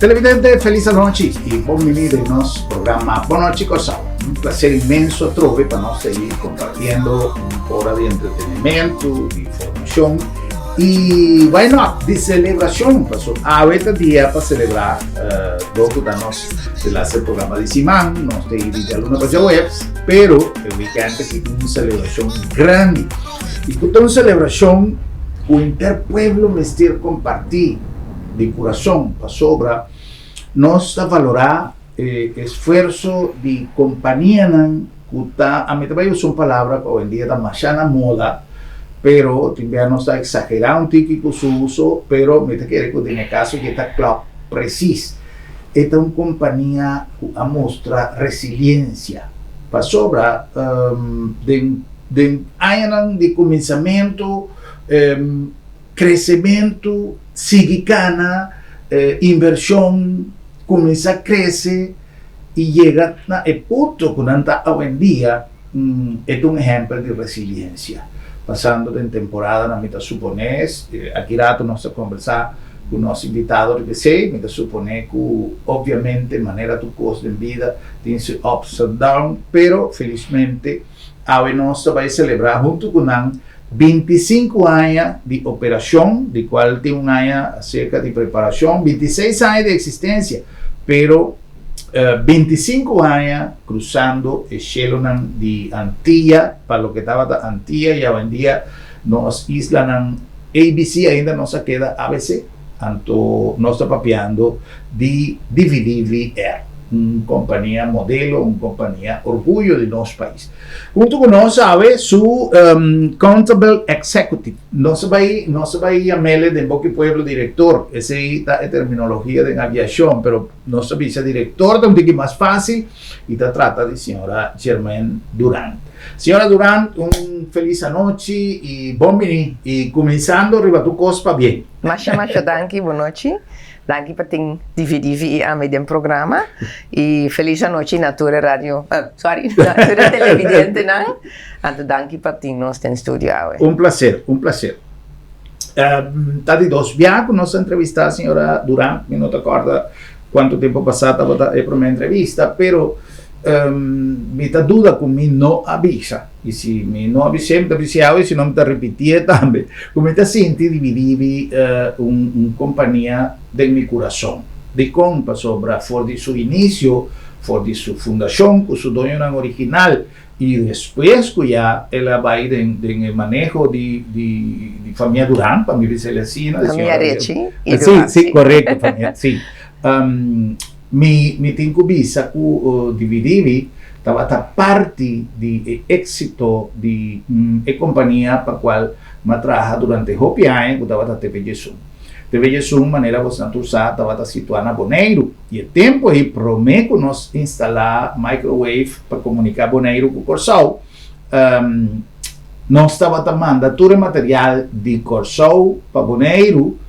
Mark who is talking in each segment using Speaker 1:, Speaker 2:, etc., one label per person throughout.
Speaker 1: Televidente, felis anochi i bon bini den nos programa Bon Nochi Kòrsou. Un plaser inmenso atrobe pa nos seguí kompartiendo un ora di entretenimiento, di informashon i why not, di selebrashon, paso awe ta dia pa selebrá dor ku ta nos delaster programa di siman, nos ta di djaluna pa djaweps, pero e weekend aki tin un selebrashon grandi i ku ta un selebrashon ku henter pueblo mester kompartí. Di kurason, pasobra nos ta valorá e esfuerso di kompanianan ku ta, ami ta bai usa un palabra ku awendia ta masha na moda, pero tin bia nos ta eksagerá un tiki ku su uso, pero mi ta kere ku den e kaso aki e ta klòp presis. E ta un kompania ku a mustra resiliensia, pasobra den den añanan di kuminsamentu, Kresementu sigui kana, invershon kuminsá krese i yega na e punto ku nan ta awendia, e ta un ehèmpel di resiliensia. Pasando den temporadanan mi ta suponé, aki rato nos ta kombersá ku nos invitado riba esei, mi ta suponé ku obviamente manera tur kos den bida tin su ups and down, pero felismente awe nos ta bai selebrá huntu ku nan 25 aña di operacion, di cual tin un aña acerca di preparacion, 26 aña di existencia, pero 25 aña cruzando e cielonan di Antia, pa loke tabata Antia y awendia nos islanan ABC ainda nos a keda ABC, anto nos ta papiando di DVDVR, un compania modelo, un compania orguyo di nos pais. Huntu ku nos awe su Countable Executive. Nos a bai nos a bai yam'ele den boki pueblo director, esei ta e terminologia den aviashon, pero nos ta bisa director ta un tiki mas fácil i ta trata di señora Germaine Durant. Señora Durant, un felis anochi i bon bini i kuminsando riba tur kos pabien.
Speaker 2: Masha masha danki, bon nochi. Danki pa tin Divi Divi i ami den programa i felis anochi na tur e radio, sorry, na tur e televidentenan. Anto danki pa tin nos den studio awe.
Speaker 1: Un placer, un placer. Ta di dos bia ku nos a entrevista señora Durant, mi no ta kòrda kuantu tempu pasá tabata e promé entrevista, pero mi ta duda ku mi no a bisa. I si mi no a bis'é, mi ta bis'é awe, si no mi ta ripitié tambe, ku mi ta sinti di mi bibi un un kompania den mi kurason. Dikon? Pasobra for di su inisio, for di su fundashon ku su doñonan original i despues ku ya el a bai den den e maneho di di di famia Duran, pa mi bisa el asina, di
Speaker 2: Famia
Speaker 1: señora
Speaker 2: Rechi i
Speaker 1: Sí,
Speaker 2: Duran,
Speaker 1: sí,
Speaker 2: sí.
Speaker 1: korekto, famia, sí. Mi mi tin ku bisa ku Dividivi tabata parti di e éksito di e kompania pa kual m'a traha durante hopi aña ku tabata TV Djesun. TV Djesun, manera bosnan tur sa, tabata situá na Boneiru i e tempu ei promé ku nos instalá microwave pa komuniká Boneiru ku Kòrsou, nos tabata manda tur e material di Kòrsou pa Boneiru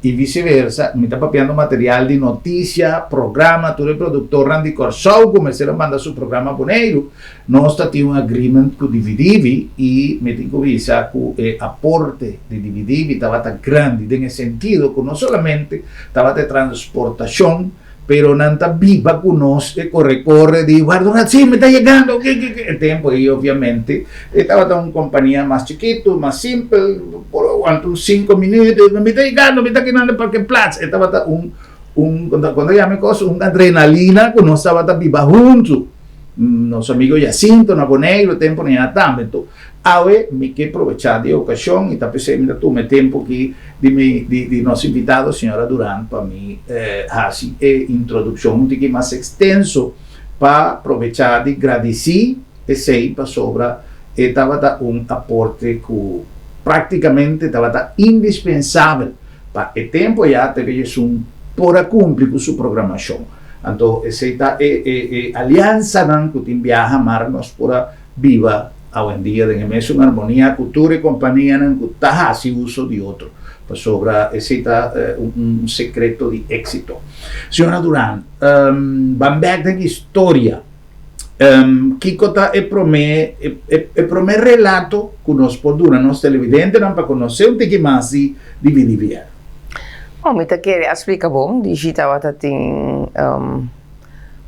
Speaker 1: i viseversa, mi ta papiando material di notisia, programa, tur e produktornan di Kòrsou ku mester a manda su programa Boneiru, nos ta tin un agreement ku Dividivi i mi tin ku bisa ku e aporte di Dividivi tabata grandi den e sentido ku no solamente tabata e transportashon, Pero nan ta biba ku nos e kore kore di warda un rat, si mi ta yegando, ke ke ke. E tempu ei obviamente e tabata un kompania mas chikitu, mas simpel, por aguanta un sinku minuut, mi ta yegando, mi ta kinando parkeerplaats. E tabata un un kon ta yama e kos? Un adrenalina ku nos tabata biba huntu. Nos amigo Jacinto na Boneiru e tempu nan ya tambe. Enton awe mi ke probechá di e okashon i ta p'esei mi ta tuma e tempu aki di mi di di nos invitado señora Duran pa mi hasi e introdukshon un tiki mas ekstenso pa probechá di gradisí esei pasobra e tabata un aporte ku praktikamente tabata indispensabel pa e tempu ayá TV Jesun por a kumpli ku su programashon. Anto esei ta e e e aliansanan ku tin biaha mar nos por a biba awendia den e mesun armonia ku tur e kompanianan ku ta hasi uso di otro, pasobra esei ta un sekreto di éksito. Señora Duran, ban bèk den historia. Kiko ta e promé e promé relato ku nos por duna nos televidentenan pa konosé un tiki mas di di BDVR?
Speaker 2: Oh, mi ta kere a splika bon, Divi tabata tin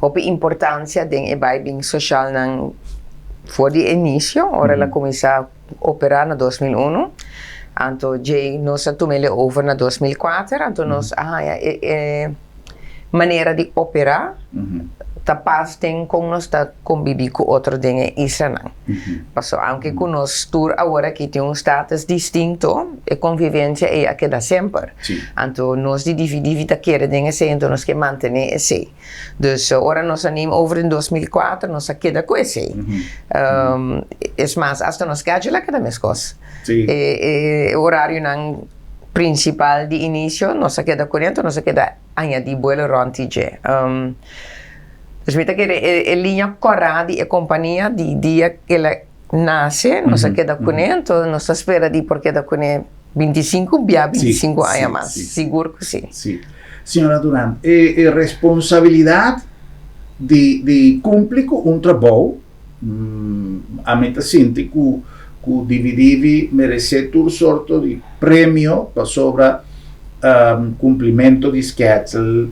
Speaker 2: hopi importansia den e baibin soshalnan for di inisio, ora el a kuminsá operá na 2001. Anto djei nos a tum'el over na 2004, anto nos a haña e manera di operá ta pas den kon nos ta kombibí ku otro den e islanan. Pasobra aunke ku nos tur awor aki tin un status distinto, e konvivensia ei a keda semper. Anto nos di Divi Divi ta kere den esei, anto nos ke mantené esei. Dus ora nos a neem over den 2004 nos a keda ku esei. Es mas, asta nos schedule a keda meskos. E orarionan prinsipal di inisio nos a keda kuné, anto nos a keda añadí buelo rònt di dje. Dus mi ta kere e liña kòrá di e kompania di dia ku el a nase nos a keda kuné, anto nos ta spera di por keda kuné 25 bia 25 aña mas, sigur ku si.
Speaker 1: Sí. Señora Durand, e responsabilidat di di kumpli ku un trabou, ami ta sinti ku ku Divi Divi meresé tur sorto di premio pasobra kumplimentu di skètsel,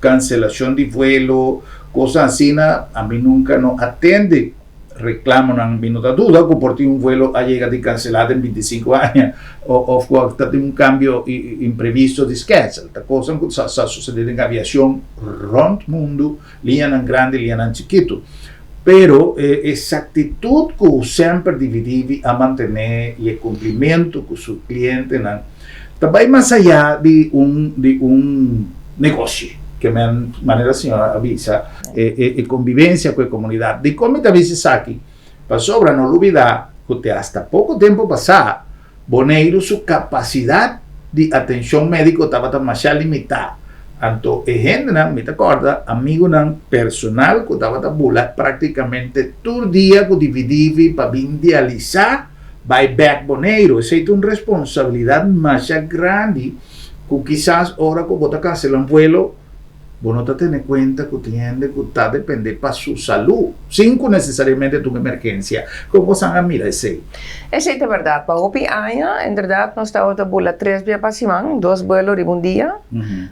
Speaker 1: kanselashon di vuelo, kosnan asina, ami nunka no a tende reklamonan. Mi no ta duda ku por tin un vuelo a yega di kanselá den 25 aña òf ku ta tin un kambio imprevisto di skètsel. Ta kosnan ku sa susedé den aviashon rònt mundu, liñanan grandi, liñanan chikitu. Pero e esaktitut ku semper Divi Divi a mantené i e kumplimentu ku su klientenan ta bai mas ayá di un di un negoshi. Ke men, manera señora a bisa, e e konbibensia ku e komunidat. Dikon mi ta bisa esaki? Pasobra no lubidá ku te asta poko tempu pasá Boneiru su kapasidat di atenshon médiko tabata masha limitá. Anto e hendenan, mi ta kòrda amigunan personal ku tabata bula práktikamente tur dia ku dividivi pa bin dialisá bai bèk Boneiru. Esei ta un responsabilidat masha grandi ku kisas ora ku bo ta kanselá un vuelo, Bo no ta tene kuenta ku tin hende ku ta dependé pa su salú, sin ku nesesariamente ta un emergensia. Kon bo san a mira esei?
Speaker 2: Esei ta bèrdat. Pa hopi aña, enderdat, nos tabata bula tres bia pa siman, dos buelo riba un dia,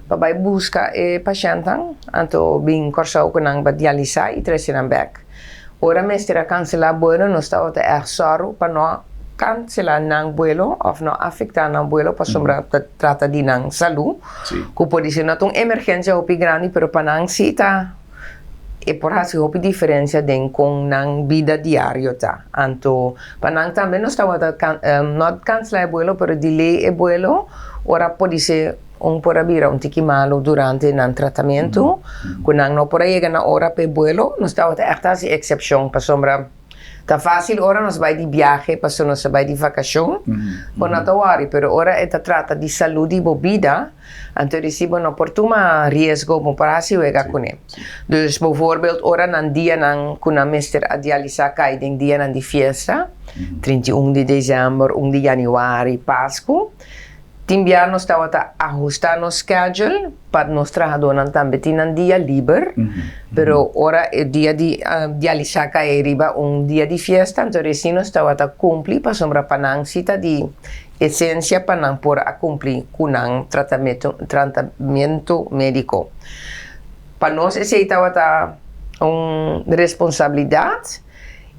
Speaker 2: pa bai buska e pashèntnan, anto bin Kòrsou ku nan pa dialisá i trese nan bèk. Ora mester a kanselá buelo, nos tabata ègt sòru pa no kanselá nan buelo òf no afektá nan buelo pasobra ta trata di nan salú, ku podisé no ta un emergensia hopi grandi, pero pa nan sí ta e por hasi hopi diferensia den kon nan bida diario ta. Anto pa nan tambe nos tabata no kanselá e buelo pero delay e buelo ora podisé Un por a bira un tiki malu durante nan tratamentu, ku nan no por a yega na ora pa e buelo. Nos tabata ègt hasi eksepshon, pasobra ta fásil ora nos bai di biahe, pasobra nos ta bai di vakashon, bo no ta wòri, pero ora e ta trata di salú di bo bida, anto di si bo no por tuma riesgo, bo por hasi wega kuné. Dus, bovoorbeeld, ora nan dianan ku nan mester a dialisá kai den dianan di fiesta, 31 di desèmber, un di yanüari, Pasku, Tin bia nos tabata ahusta nos schedule pa nos trahadónan tambe tin nan dia liber, pero ora e dia di dialisá cae riba un dia di fiesta, anto recién nos tabata cumpli pasobra pa nan si ta di esencia pa nan por a cumpli cu nan tratamiento medico. Pa nos esey tabata un responsabilidad.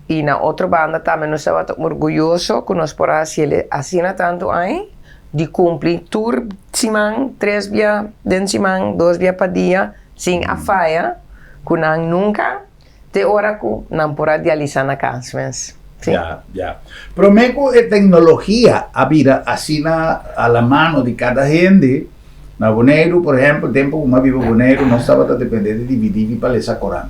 Speaker 2: I na otro banda tambe nos tabata orguyoso ku nos por a hasiel asina tantu aña di kumpli tur siman, tres bia den siman, dos bia pa dia, sin a faya ku nan nunka te ora ku nan por a dialisa na kas mes.
Speaker 1: Sí. Ya, ya. Promé ku e teknologia a bira asina a la mano di kada hende, Na Boneiru, por ehempel, tempu ku mi a biba Boneiru, nos tabata dependé di dividivi pa lesa korant.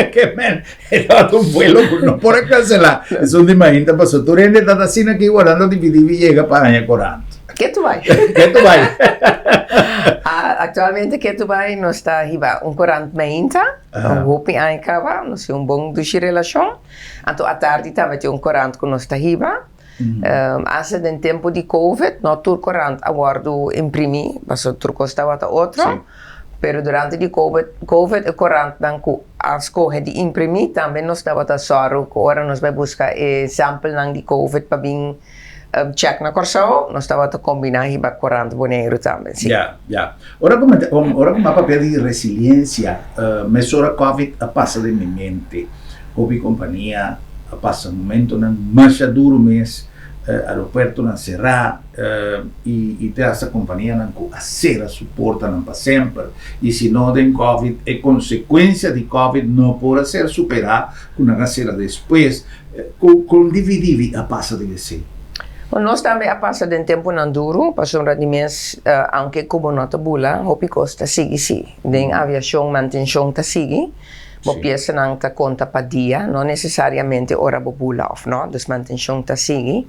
Speaker 1: Ke men, e tabata un vuelo ku no por a kanselá. Esun di mainta pasó. Tur hende tabata asina aki wardando dividivi yega pa haña korant.
Speaker 2: Ke tu bai?
Speaker 1: Ke tu bai?
Speaker 2: Aktualmente ke tu bai nos ta hiba un korant mainta, un hopi aña kaba, nos tin un bon dushi relashon. Anto atardi tambe tin un korant ku nos ta hiba. Hasta den tempu di covid no tur korant a wòrdu imprimí pasobra tur kos tabata otro, pero durante di covid covid e korantnan ku a skohe di imprimí tambe nos tabata sòru ku ora nos bai buska e sampelnan di covid pa bin check na Kòrsou, nos tabata kombiná hiba korant Boneiru tambe, si.
Speaker 1: Ya, ya. Ora ku mi ta, ora ku mi a papia di resiliensia, mesora Covid a pasa den mi mente. Hopi kompania a pasa momentonan masha duru mes, aeropuertonan será, i te hasta kompanianan ku a sera su portanan pa semper. I si no den Covid, e konsekuensia di Covid no por a ser superá ku nan a sera despues. Kon Divi Divi a pasa den esei?
Speaker 2: Bon, nos tambe a pasa den tempunan duru, pasobra di mes, aunke ku bo no ta bula, hopi kos ta sigui si. Den aviashon mantenshon ta sigui, bo piesanan ta konta pa dia, no nesesariamente ora bo bula òf no, dus mantenshon ta sigui.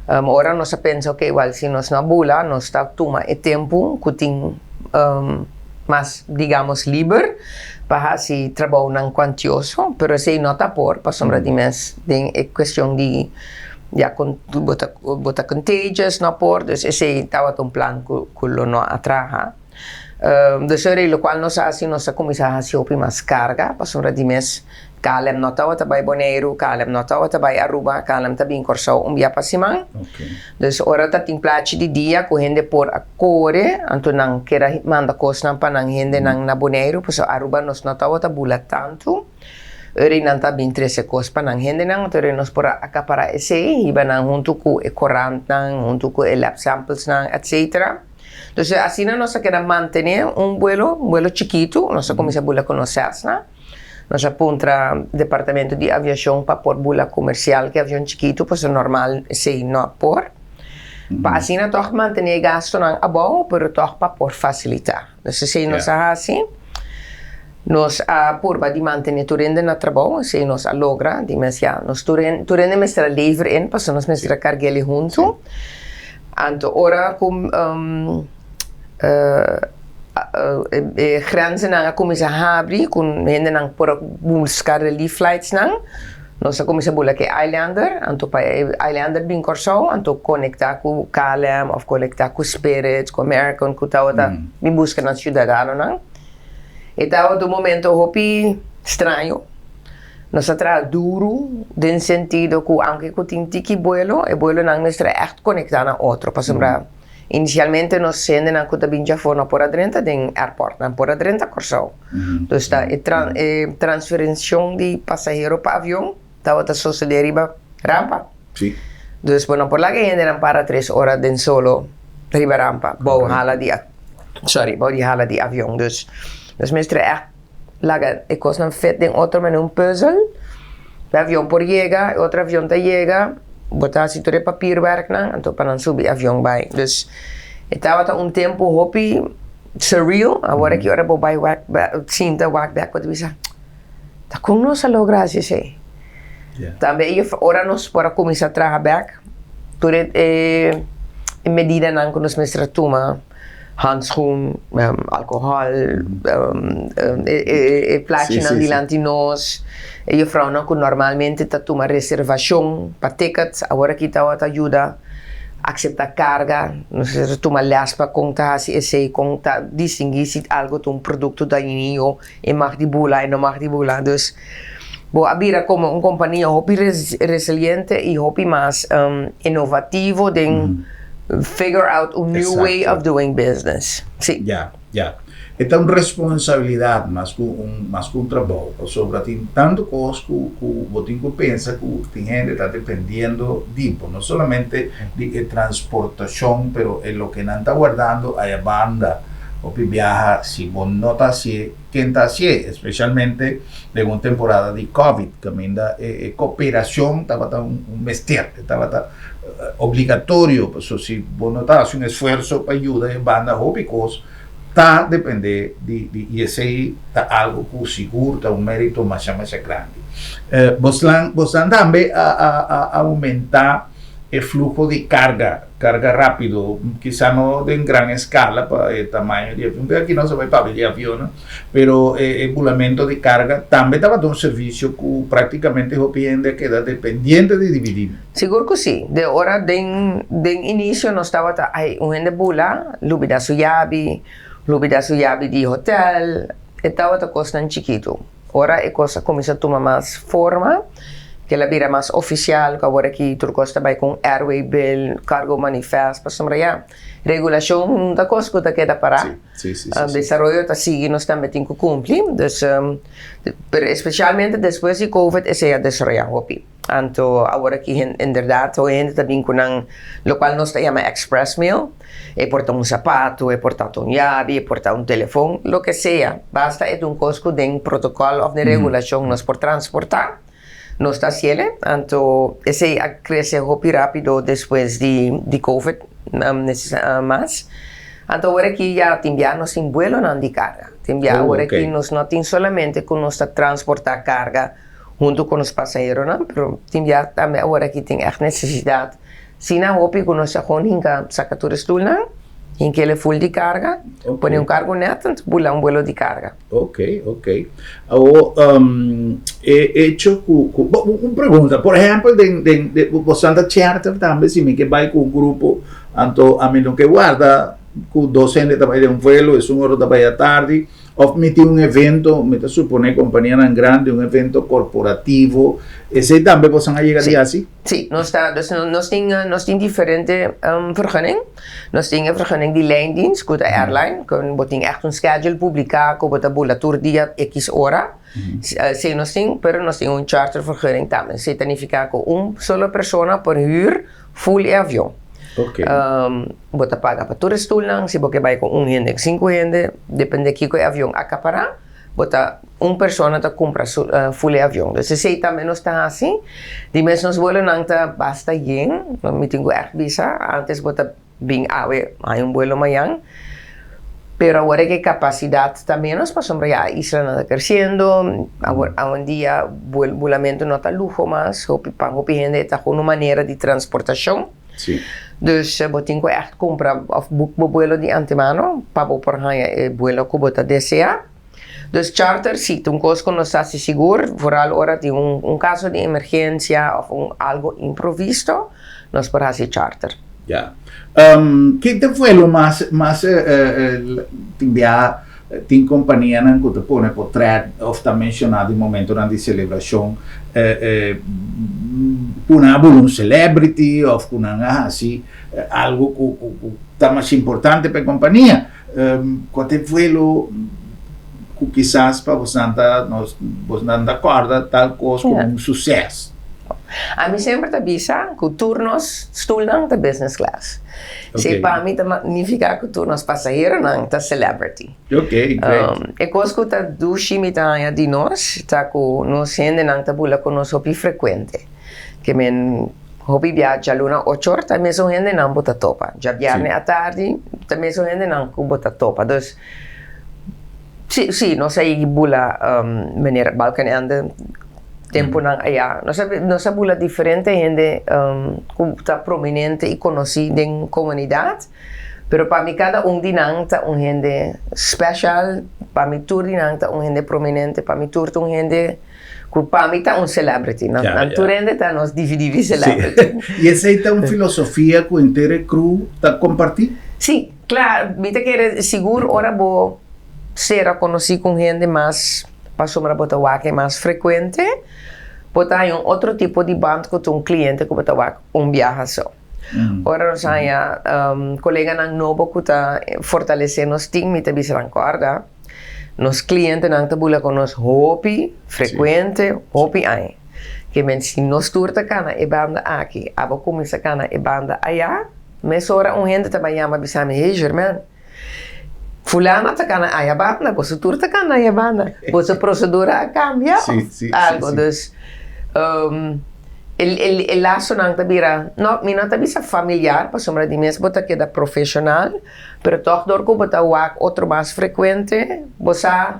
Speaker 2: Ora nos a pensa, oke, wèl, si nos no a bula, nos ta tuma e tempu ku tin mas, digamos, liber pa hasi trabounan kuantioso, pero esei no ta por, pasobra di mes den e kuestion di ya kon bo ta bo ta contagious no por, dus esei tabata un plan ku ku lo no a traha. Dus ora ei lokual nos a hasi, nos a kuminsá hasi hopi mas karga, pasobra di mes KLM no tabata bai Boneiru, KLM no tabata bai Aruba, KLM ta bin Kòrsou un bia pa siman. Dus ora ta tin plachi di dia ku hende por a kore, anto nan kier a manda kosnan pa nan hendenan na Boneiru, pasobra Aruba nos no tabata bula tantu. Ora ei nan ta bin trese kos pa nan hendenan, anto ora ei nos por a akapará esei, hiba nan huntu ku e korantnan, huntu ku e lab samplesnan, etcetera. Entonces asina nos a keda mantené un buelo, un buelo chikitu, nos a kuminsá bula ku nos Cessna. Nos a puntra departamento di aviashon pa por bula komersial ku e avion chikitu, pasobra normal esei no a por. Pa asina tòg mantené e gastunan abou, pero tòg pa por fasilitá. Entonces esei nos a hasi. Nos a purba di mantené tur hende na trabou, esei nos a logra. Di mes ya, nos tur tur hende mester a lever in, pasobra nos mester a karg'el huntu. Anto ora ku e grenzennan a kuminsá habri ku hendenan por a buska relief flightsnan, nos a kuminsá bula ku e Islander, anto pa e Islander bin Kòrsou, anto konektá ku KLM òf konektá ku Spirit, ku American ku tabata bin buska nan siudadanonan. E tabata un momento hopi straño. Nos a traha duru den sentido ku aunke ku tin tiki buelo, e buelonan mester a ègt konektá na otro pasobra inisialmente nos hendenan ku ta bin djafó no por a drenta den airport, nan por a drenta Kòrsou. Dus ta e e transferenshon di pasahero pa avion tabata sosodé riba rampa. Dus bo no por laga e hendenan para tres ora den solo riba rampa bou hala di sorry bou di hala di avion. Dus nos mester a ègt Laga e kosnan fit den otro manera, un puzzel. E avion por yega, e otro avion ta yega, bo ta hasi tur e papierwerknan, anto pa nan subi avion bai. Dus e tabata un tempu hopi surreal, awor aki ora bo bai wak sinta wak bek bo ta bisa, ta kon nos a logra hasi esei? Tambe e ora nos por a kuminsá traha bek, tur e medidanan ku nos mester a tuma. Handschoen, alcohol, e plachinan dilanti nos, e juffrouwnan cu normalmente ta tuma reservacion pa tickets, awor aki tawata yuda acepta carga, nos a tuma les pa con ta haci esey, con ta distingui si algo ta un producto dañino, e mag di bula, e no mag di bula, dus bo a bira como un compania hopi resiliente y hopi mas innovativo den figure out un new way of doing business. Si.
Speaker 1: Ya, ya. E ta un responsabilidad mas cu un, mas cu un trabou, pasobra tin tanto cos cu, cu bo tin cu pensa cu tin hende ta dependiendo di bo, no solamente di e transportacion, pero e loke nan ta wardando aya banda. Hopi biaha si bo no ta hacié, ken ta hacié? Especialmente den un temporada di Covid, caminda e cooperacion tabata un mester, e tabata obligatorio, pasobra si bo no ta haci un esfuerzo pa yuda e banda hopi cos ta depende di y esey ta algo cu sigur ta un merito masha masha grandi. Bosnan bosnan tambe a aumenta e fluho di carga. Carga rapido, kisa no den gran escala pa e tamaño di avion, pero aki nos a bai papia di avionnan, pero e bulamento di carga tambe tabata un servicio cu practicamente hopi hende a keda dependiente di Dividimi.
Speaker 2: Sigur cu si. De ora den den inicio nos tabata ay un hende bula, lubida su yabi, lubida su yabi di hotel, e tabata cosnan chikito. Ora e cos a cuminsa tuma mas forma. Ku el a bira mas ofisial, ku awor aki tur kos ta bai ku un airway bill, cargo manifest, pasobra ya regulashon ta kos ku ta keda pará. Desaroyo ta sigui, nos tambe tin ku kumpli. Dus, pero espesialmente despues di covid esei a desaroyá hopi. Anto awor aki inderdat hopi hende ta bin ku nan lokual nos ta yama express mail. E por ta un sapato, e por ta un yabi, e por ta un telefon, loke sea. Basta e ta un kos ku den protokòl òf den regulashon nos por transportá, nos ta hasiel. Anto esei a krese hopi rápido despues di covid mas. Anto awor aki ya tin bia nos tin buelonan di karga. Tin bia awor aki nos no tin solamente ku nos ta transportá karga huntu ku nos pasaheronan, pero tin bia tambe awor aki tin ègt nesesidat. Si nan hopi ku nos ta kon hinka saka tur e stulnan, hink'el e ful di karga, pone un kargo nèt anto bula un buelo di karga.
Speaker 1: Ok, ok. Awor, e echo ku, ku, bo, un pregunta, por ehèmpel den, den, den boso ta charter tambe si mi ke bai ku un grupo, anto ami no ke warda ku dos hende ta bai den un vuelo, esun otro ta bai atardi, Of mi tin un evento, mi ta supone companianan grandi, un evento corporativo, esey tambe bosan a yega di haci?
Speaker 2: Sí, nos ta, dus nos tin, nos tin diferente vergunning. Nos tin e vergunning di lijndienst, cu ta airline, cu bo tin echt un schedule publica cu bo ta bula tur dia X ora. Esey nos tin, pero nos tin un charter vergunning tambe. Esey ta nifica cu un solo persona por huur full e avion. Bo ta paga pa tur e stulnan, si bo ke bai ku un hende, sinku hende, depende kiko e avion akapará, bo ta un persona ta kumpra su full e avion. Dus esei tambe nos ta hasi. Di mes nos buelonan ta basta yen, mi tin ku ègt bisa, antes bo ta bin awe haña un buelo mañan, pero awor e kapasidat ta ménos pasobra ya e islanan ta kresiendo, awor awendia bulamentu no ta luho mas, hopi pa hopi hende e ta gewoon un manera di transportashon. Dus bo tin ku ègt kumpra òf boek bo buelo di antemano pa bo por haña e buelo ku bo ta deseá. Dus charter si ta un kos ku nos ta hasi sigur, vooral ora tin un kaso di emergensia òf un algo improvisto, nos por hasi charter.
Speaker 1: Ya. Ki ta vuelo mas mas tin bia tin kompanianan ku ta pone potret òf ta menshoná di momentonan di selebrashon ku nan a bula un celebrity òf ku nan a hasi algo ku ku ta mas importante pa e kompania. Kua ta e vuelo ku kisas pa bosnan ta nos bosnan ta kòrda tal kos komo un suses?
Speaker 2: Ami semper ta bisa ku tur nos stulnan ta business class. Si pa mi ta nifiká ku tur nos pasaheronan ta celebrity. E kos ku ta dushi mi ta haña di nos ta ku nos hendenan ta bula ku nos hopi frekuente. Ke men Hopi bia djaluna ochor ta mesun hendenan bo ta topa. Djabierne atardi ta mesun hendenan ku bo ta topa. Dus, si, si, nos a yegi bula meneer Balkenende tempunan ayá. Nos a, nos a bula diferente hende ku ta prominente i konosí den komunidat. Pero pa mi kada un di nan ta un hende special, pa mi tur di nan ta un hende prominente, pa mi tur ta un hende. Ku pa mi ta un celebrity. Nan, nan tur hende ta nos divi divi celebrity.
Speaker 1: I esei ta un filosofia ku henter e crew ta kompartí?
Speaker 2: Sí, kla, mi ta kere sigur ora bo sera konosí ku un hende mas pasobra bo ta wak e mas frekuente, bo ta haña un otro tipo di band ku ta un kliente ku bo ta wak un biaha so. Ora nos haña koleganan nobo ku ta fortalesé nos team, mi ta bisa nan kòrda. Nos clientenan ta bula con nos hopi frecuente, hopi aña. Ke men si nos tur ta cana e banda aki, abo cuminsa cana e banda aya, mesora un hende ta bay yama bisa mi, hey Germaine, fulana ta cana aya banda, boso tur ta cana aya banda, boso procedura a cambia of algo. Dus, E lasonan ta bira, no, mi no ta bisa familiar, pasobra di mes bo ta keda profesional, pero tòg dor ku bo ta wak otro mas frekuente, bo sa,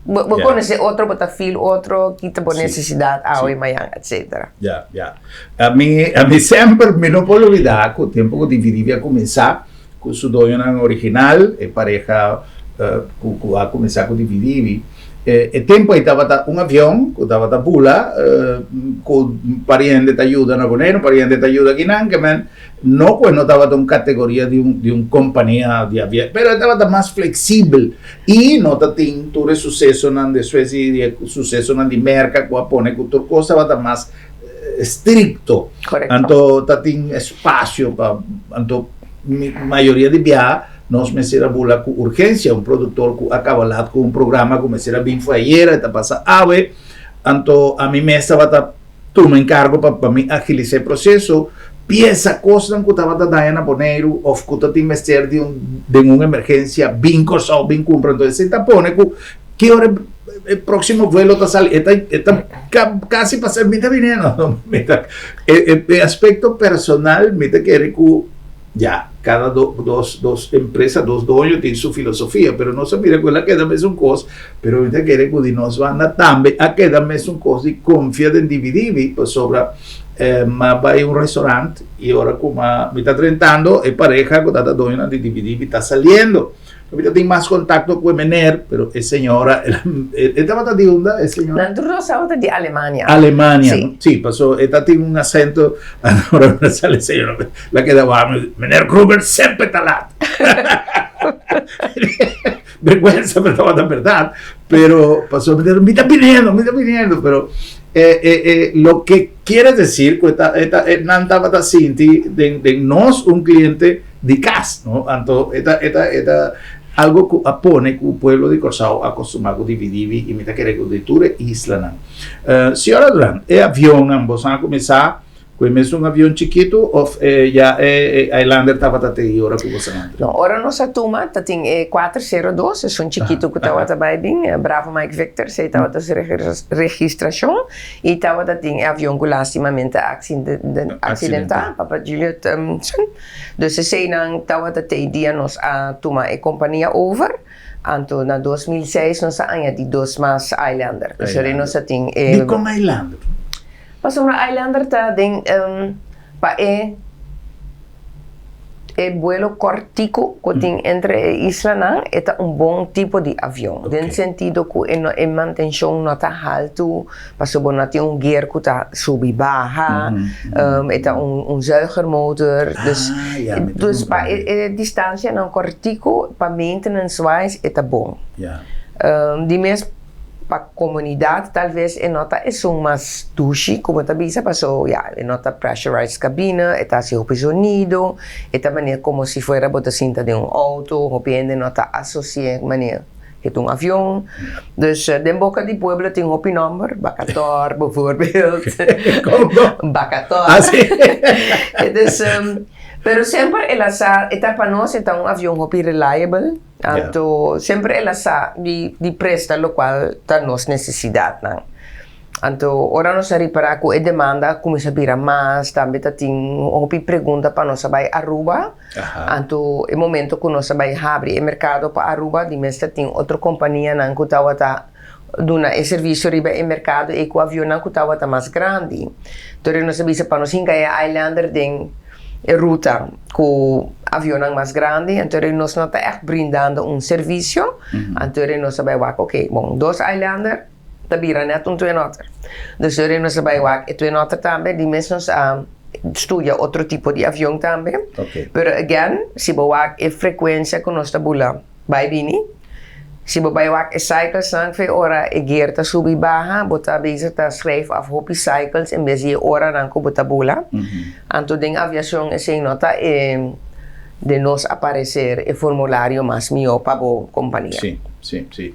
Speaker 2: bo bo konosé otro, bo ta feel otro, ki ta bo nesesidat awe, mañan, etcetera.
Speaker 1: Ya, ya. Ami, ami semper, mi no por lubidá ku tempu ku Divi Divi a kuminsá ku su doñonan original, e pareha. Ku a kuminsá ku Dividivi. E tempu ei tabata un avion ku tabata bula ku pariente ta yuda na Boneiru, pariente ta yuda akinan, ke men no ku e no tabata un kategoria di un di un kompania di avion, pero e tabata mas fleksibel i no ta tin tur e susesonan despues di e susesonan di Merka ku a pone ku tur kos tabata mas estrikto. Anto ta tin espasio pa anto mayoria di biaha Nos mester a bula ku urgensia, un produktor ku a kaba lat ku un programa ku mester a bin for ayera, e ta pasa awe, anto ami mes tabata tuma enkargo pa pa mi agilisa e proseso, piensa kosnan ku tabata daña na Boneiru òf ku ta tin mester di un den un emergensia bin Kòrsou bin kumpra, anto esei ta pone ku ki ora e próksimo vuelo ta sali, e ta e ta kasi pasa mi ta bini no, mi ta e e aspekto personal mi ta kere ku. Ya, cada dos, dos empresa, dos doño tin su filosofia, pero nos a mira cu el a keda mesun cos, pero mi ta kere cu di nos banda tambe a keda mesun cos di confia den Dividivi, pasobra eh, m'a bay un restaurant y ora cu m'a, mi ta drentando, e pareha cu ta doñonan di Dividivi ta saliendo. Mi ta tin mas contacto cu e meneer, pero e señora, e tabata di unda e señora?
Speaker 2: Nan tur dos tabata di Alemania.
Speaker 1: Alemania, sí. Sí, paso e ta tin un acento, ora mi sali e señora, la keda wak mi, meneer Kruger semper ta laat. Vergüenza, pero tabata berdad. Pero paso mi ta, mi ta viniendo, mi ta viniendo, pero eh, eh, eh, lo que quiere decir cu e ta, e ta, e nan tabata sinti den, den nos un cliente di cas, no? Anto e ta, e ta, e ta algo cu a pone cu pueblo di Corsou a costuma cu dividivi y mi ta kere cu di tur e islanan. Señora Duran, e avionnan, boso a cuminsa Cu e mesun avion chikitu of e ya e Islander tabata te y ora cu boso a entra?
Speaker 2: No, ora nos a tuma ta tin e kuater sero dos, esun chikitu cu tabata bay bin, Bravo Mike Victor, esey tabata su registracion y tabata tin e avion cu lastimamente a accidenta, Papa Juliet Sun. Dus eseynan tabata te y dia nos a tuma e compania over, anto na 2006 nos a añadi dos mas Islander. Dus ora nos a tin e.
Speaker 1: Dicon Islander?
Speaker 2: Pasobra Islander ta den pa e e buelo kòrtiku ku tin entre e islanan e ta un bon tipo di avion. Den sentido ku e no e mantenshon no ta haltu pasobra bo no tin un gear ku ta subi baha, e ta un un zuigermotor. Dus dus pa e e distansianan kòrtiku pa maintenance wise e ta bon. Di mes. Pa comunidad tal vez e no ta esun mas dushi como ta bisa paso ya e no ta pressurized cabina e ta haci hopi zonido e ta manera como si fuera bo ta sinta den un auto hopi hende no ta asocia manera ke ta un avion dus den boca di pueblo tin hopi nomber Bacator bijvoorbeeld Bacator dus pero semper el a sa e ta pa nos e ta un avion hopi reliable. Anto semper el a sa di di presta lokual ta nos nesesidatnan. Anto ora nos a ripará ku e demanda a kuminsá bira mas, tambe ta tin hopi pregunta pa nos a bai Aruba. Anto e momento ku nos a bai habri e merkado pa Aruba di mes ta tin otro kompanianan ku tabata duna e servisio riba e merkado ei ku avionnan ku tabata mas grandi. Entonces nos a bisa pa nos hinka e Islander den e ruta ku avionnan mas grandi, anto nos no ta ègt brindando un servisio, anto nos a bai wak oke, bon, dos Islander ta bira nèt un Twin Otter. Dus nos a bai wak e Twin Otter tambe, di mes nos a studia otro tipo di avion tambe, pero again, si bo wak e frekuensia ku nos ta bula Bai bini. Si bo bai wak e cyclesnan fe ora e gear ta subi baha, bo ta bezig ta schrijf af hopi cycles en bes di e oranan ku bo ta bula. Anto den aviacion esei no ta e den nos a parecer e formulario mas mihó pa bo kompania.
Speaker 1: Sí, sí, sí.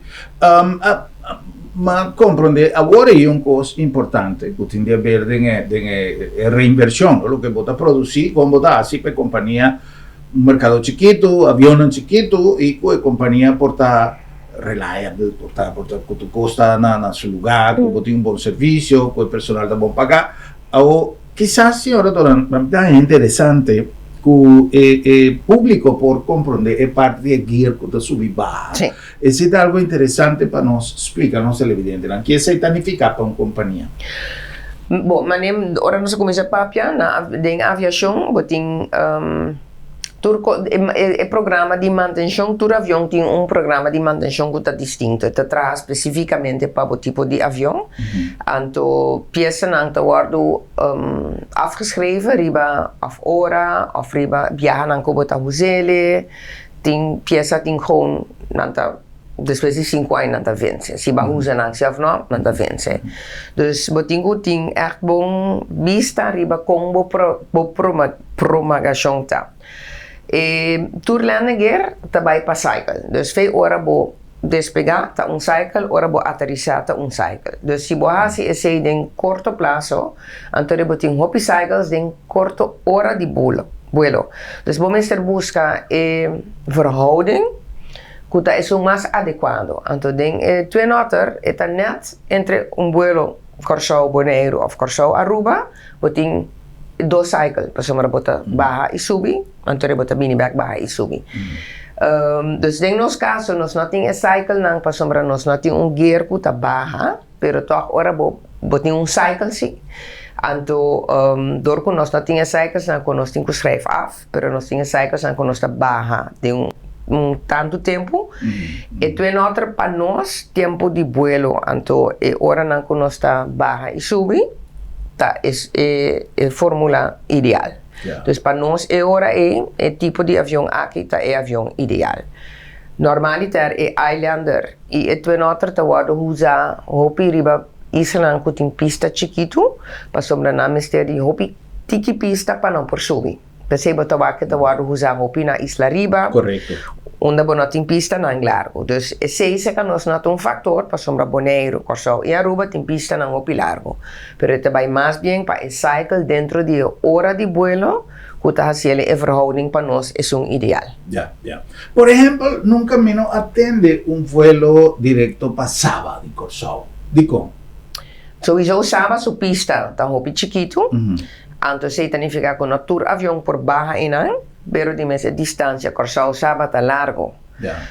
Speaker 1: Ma komprondé awor ei un kos importante ku tin di haber den e den e reinvershon, loke bo ta produsí, kon bo ta hasi pa e kompania Un mercado chikitu, avionnan chikitu y cu e compania por ta reliable, por ta por ta cu tur cos ta na na su lugar, cu bo tin un bon servicio, cu e personal ta bon paga. Awo kisas señora Doran ta interesante cu e e publico por comprende e parti di e gear cu ta subi baha. Esey ta algo interesante pa nos splica nos televidentenan. Ki esey ta nifica pa un compania?
Speaker 2: Bo, mane ora nos a cuminsa papia na den aviacion bo tin. Tur e programa di mantenshon, tur avion tin un programa di mantenshon ku ta distinto. E ta traha spesífikamente pa bo tipo di avion. Anto piesanan ta wòrdu afgeschreven riba òf ora òf riba biahanan ku bo ta us'é. Tin piesa tin gewoon nan ta despues di sinku aña nan ta vense. Si bo a usa nan si òf no, nan ta vense. Dus bo tin ku tin ègt bon bista riba kon bo bo promagashon ta. E tur landing gear ta bai pa cycle. Dus fei ora bo despegá ta un cycle, ora bo aterisá ta un cycle. Dus si bo hasi esei den korto plaso, anto bo tin hopi cycles den korto ora di buelo. Dus bo mester buska e verhouding ku ta esun mas adekuado. Anto den e Twin Otter e ta nèt entre un buelo Kòrsou Boneiru òf Kòrsou Aruba, bo tin dos cycle pasobra bo ta baha i subi, anto bo ta bini bèk baha i subi. Dus den nos kaso nos no tin e cyclenan pasobra nos no tin un gear ku ta baha, pero tòg ora bo bo tin un cycle si. Anto dor ku nos no tin e cyclesnan ku nos tin ku schrijf af, pero nos tin e cyclesnan ku nos ta baha den un tantu tempu. E Twin Otter pa nos tempu di buelo, anto e oranan ku nos ta baha i subi ta e e formula ideal. Dus pa nos e ora ei e tipo di avion aki ta e avion ideal. Normaliter e Islander i e Twin Otter ta wòrdu usa hopi riba islanan ku tin pista chikitu pasobra nan mester di hopi tiki pista pa nan por subi. P'esei bo ta wak ke ta wòrdu usa hopi na Isla Riba, unda bo no tin pistanan largu. Dus esei seka nos no ta un faktor pasobra Boneiru, Kòrsou i Aruba tin pistanan hopi largu. Pero e ta bai mas bien pa e cycle dentro di e ora di buelo ku ta hasiel e verhouding pa nos esun ideal.
Speaker 1: Ya, ya. Por ehèmpel, nunka mi no a tende un vuelo direkto pa Saba di Kòrsou. Dikon?
Speaker 2: Souiso Saba su pista ta hopi chikitu. Anto esei ta nifiká ku no tur avion por baha einan, pero di mes e distansia Kòrsou-Saba ta largu.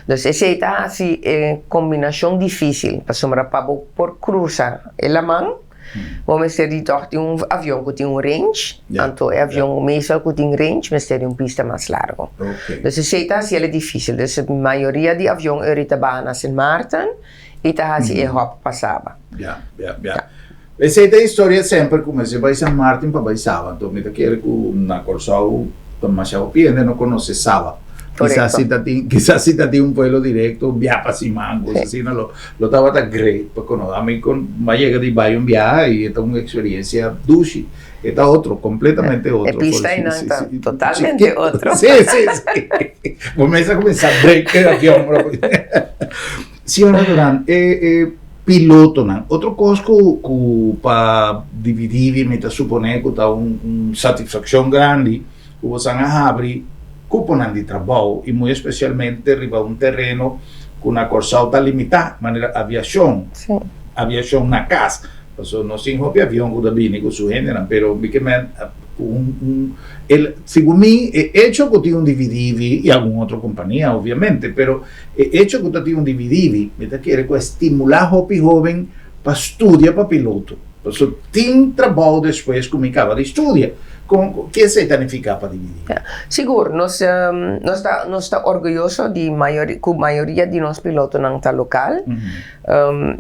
Speaker 2: Dus esei ta hasi e kombinashon difísil, pasobra pa bo por krusa e laman, bo mester di tòg tin un avion ku tin un range, anto e avion meestal ku tin range mester di un pista mas largu. Dus esei ta hasi el difísil. Dus mayoria di avion eri ta baha na Sint Maarten i ta hasi e hòp pa Saba.
Speaker 1: Esei ta historia semper ku mester bai San Martin pa bai Saba. Anto mi ta kere ku na Kòrsou ta masha hopi hende no konosé Saba. Kisas si ta tin, kisas si ta tin un pueblo direkto, un biaha pa siman, kos asina lo lo tabata great pa konosé. Ami kon a yega di bai un biaha i e ta un eksperiencia dushi. E ta otro, kompletamente otro.
Speaker 2: E pista einan ta totalmente otro.
Speaker 1: Sí, sí, sí. Bo mes a kuminsá break e avion. Señora Duran, e e pilotonan, otro kos ku ku pa dividí mi ta suponé ku ta un un satisfakshon grandi ku bosan a habri kuponan di trabou i muy espesialmente riba un tereno ku na Kòrsou ta limitá, manera aviashon, aviashon na kas. Pasobra nos tin hopi avion ku ta bini ku su hendenan, pero mi ke men ku un un el segun mi e echo ku tin un dividivi i algun otro kompania obviamente, pero E echo ku ta tin un dividivi, mi ta kere ku a stimulá hopi hóben pa studia pa piloto. Pasobra tin trabou despues ku mi kaba di studia. Kon, ke esei ta nifiká pa dividivi?
Speaker 2: Ya, sigur. Nos, nos ta, nos ta orguyoso di mayoria, ku mayoria di nos pilotonan ta lokal.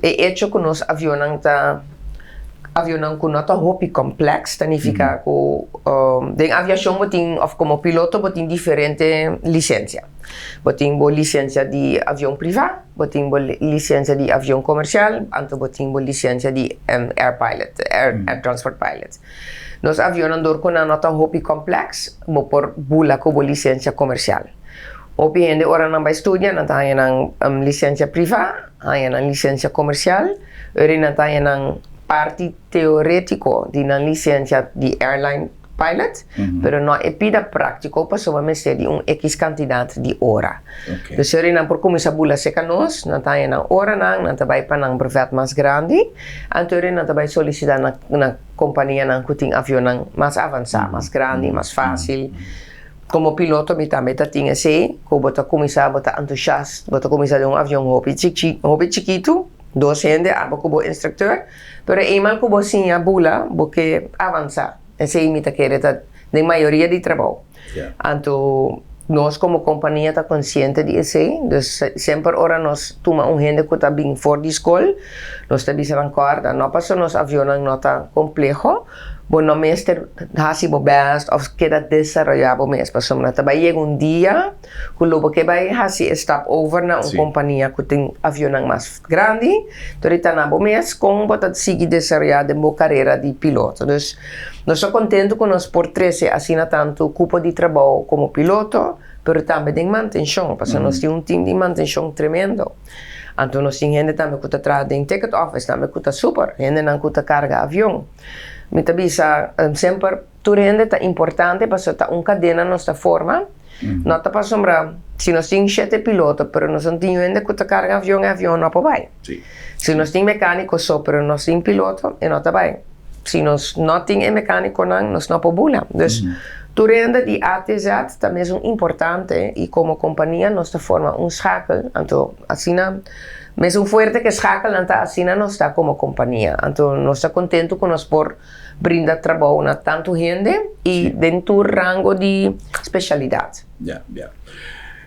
Speaker 2: E echo ku nos avionnan ta avionnan ku no ta hopi kompleks ta nifiká ku den aviashon bo tin òf komo piloto bo tin diferente lisensia. Bo tin bo lisensia di avion privá, bo tin bo lisensia di avion komersial, anto bo tin bo lisensia di air pilot, air transport pilot. Nos avionnan dor ku nan no ta hopi kompleks, bo por bula ku bo lisensia komersial. Hopi hende ora nan bai studia nan ta haña nan lisensia privá, haña nan lisensia komersial, ora nan ta haña nan parti teorétiko di nan lisensia di airline pilot, pero no e pida práktiko pasobra mester di un ekis kantidat di ora. Dus ora nan por kuminsá bula serka nos, nan ta haña nan oranan, nan ta bai pa nan brevet mas grandi, anto ora nan ta bai solisitá na na kompanianan ku tin avionnan mas avansá, mas grandi, mas fásil. Komo piloto mi tambe ta tin esei, ku bo ta kuminsá bo ta entusiast, bo ta kuminsá den un avion hopi chichi hopi chikitu, dos hende, abo ku bo instrukteur, Pero eenmaal ku bo siña bula, bo ke avansá. Esei mi ta kere ta den mayoria di trabou. Anto Nos komo kompania ta konsiente di esei, dus semper ora nos tuma un hende ku ta bin for di skol, nos ta bisa nan kòrda, no pasobra nos avionnan no ta kompleho, bo no mester hasi bo bèst òf keda desaroyá bo mes, pasobra ta bai yega un dia ku lo bo ke bai hasi e stap over na un kompania ku tin avionnan mas grandi, enton ta na bo mes kon bo ta sigui desaroyá den bo karera di piloto. Dus Nos ta kontentu ku nos por trese asina tantu kupo di trabou komo piloto, pero tambe den mantenshon, pasobra nos tin un tim di mantenshon tremendo. Anto nos tin hende tambe ku ta traha den ticket office tambe ku ta super, hendenan ku ta karga avion. Mi ta bisa semper tur hende ta importante pasobra ta un kadena nos ta forma, no ta pasobra si nos tin shete piloto pero nos no tin hende ku ta karga avion, e avion no por bai. Si nos tin mekániko so pero nos tin piloto, e no ta bai. Si nos no tin e mecaniconan, nos no por bula. Dus tur hende di A te Z ta mesun importante y como compania nos ta forma un schakel. Anto asina mesun fuerte ke schakelnan ta asina nos ta como compania. Anto nos ta contento cu nos por brinda trabou na tanto hende y den tur rango di specialidad.
Speaker 1: Ya, ya.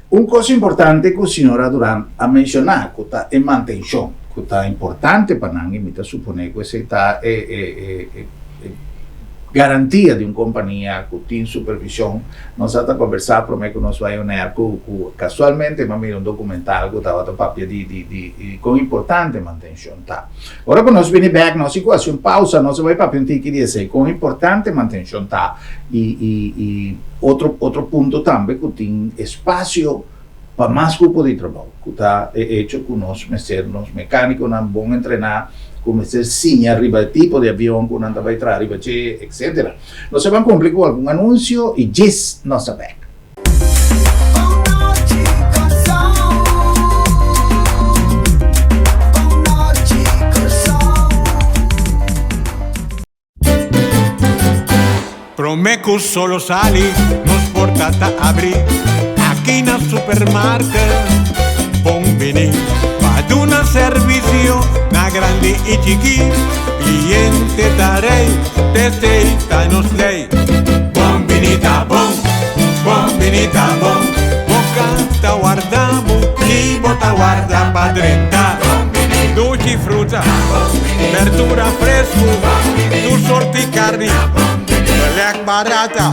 Speaker 1: Un kos importante ku señora Duran a menshoná ku ta e mantenshon, ku ta importante pa nan i mi ta suponé ku esei ta e e garantia di un kompania ku tin supervishon. Nos a ta kombersá promé ku nos bai on air ku ku kasualmente mi a mira un dokumental ku tabata papia di di di kon importante mantenshon ta. Ora ku nos bini bèk nos tin ku hasi un pausa, nos a bai papia un tiki di esei, kon importante mantenshon ta i i i otro otro punto tambe ku tin espasio pa mas kupo di trabou, ku ta e echo ku nos mester nos mekánikonan bon entrená, ku mester siña riba e tipo di avion ku nan ta bai traha riba dje, etsetera. Nos a ban kumpli ku algun anunsio i djis nos ta bèk.
Speaker 3: Prome cu solo sali, nos porta ta abri aki na supermarket. Bon bini pa duna servicio na grandi y chiki. Cliente ta rey, t'esey ta nos ley. Bon bini ta bon, bon bini ta bon. Boca ta warda bo y bo ta warda pa drenta. Dushi fruta, berdura fresco, tur sorti carni, beleg barata,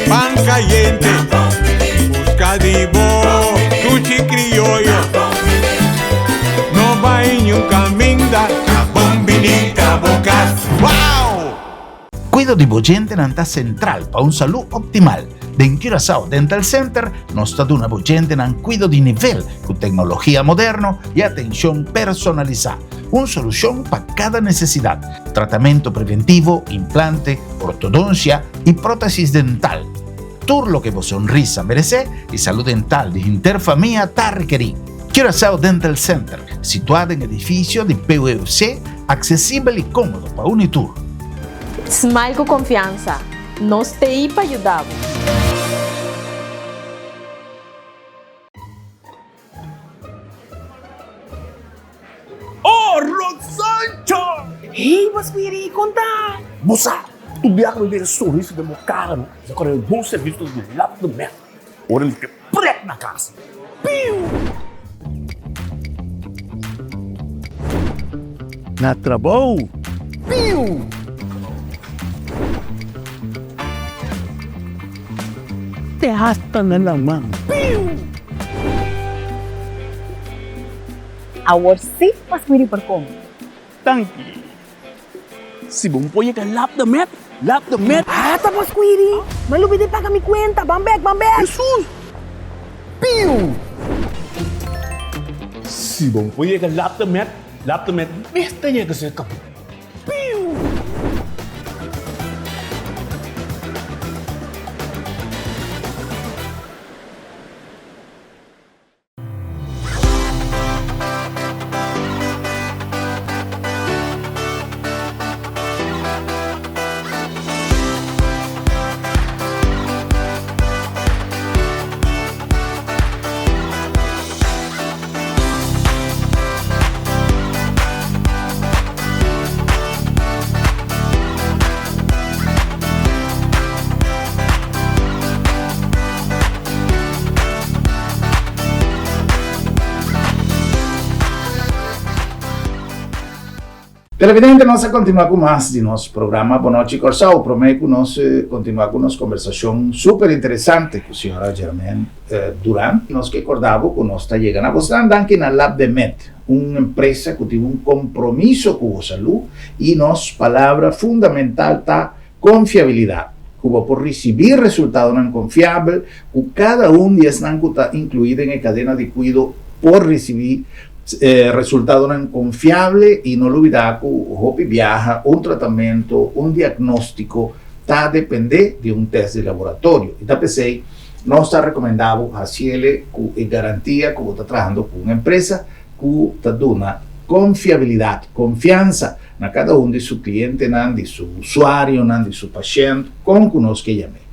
Speaker 3: pan cayente. Busca di bo dushi crioyo. No bay niun caminda, bon bini ta bo cas. Wow!
Speaker 1: Kuido di bo djentenan ta sentral pa un salú optimal. Den Curaçao Dental Center nos ta duna bo djentenan kuido di nivel ku teknologia moderno i atenshon personalisá. Un solushon pa kada nesesidat, tratamentu preventivo, implante, ortodonsia i prótesis dental. Tur loke bo sonrisa meresé i salú dental di henter famia ta rekerí. Curaçao Dental Center, situá den edifisio di PWC, aksesibel i kómodo pa un i tur.
Speaker 4: Smile ku konfiansa, nos t'ei pa yuda bo!
Speaker 5: Oh, Rosancho!
Speaker 6: Hey, bo spiri, kon ta?
Speaker 5: Bo sa, tur biaha mi mira sonrisa den bo kara, no? Sa kore bon servisio ta di lap di mèt. Ora mi ke prek na kas. Piu! Na trabou. Piu! Te hasta na laman. Piu!
Speaker 6: Awor sí mas miri por come.
Speaker 5: Danki. Si bo por yega lap de met, lap de met.
Speaker 6: Ata bo squiri, mi a lubida di paga mi cuenta, ban bek, ban bek.
Speaker 5: Hesus! Piu! Si bo por yega lap de met, lap de met mester yega cerca bo. Piu!
Speaker 1: Televidente, nos a kontinuá ku mas di nos programa Bon Nochi Kòrsou. Promé ku nos kontinuá ku nos kombersashon super interesante ku señora Germaine Durand, nos ke kòrda bo ku nos ta yega na bosnan danki na Lab de Med, un empresa ku tin un kompromiso ku bo salú i nos palabra fundamental ta konfiabilidat, ku bo por risibí resultadonan konfiabel ku kada un di esnan ku ta inkluí den e kadena di kuido por risibí resultadonan konfiable i no lubidá ku hopi biaha un tratamentu, un diagnóstiko ta dependé di un tèst di laboratorio i ta p'esei nos ta rekomendá bo hasiele ku e garantia ku bo ta trahando ku un empresa ku ta duna konfiabilidat, konfiansa na kada un di su klientenan, di su usuarionan, di su pashènt, kon ku nos ke yam'é.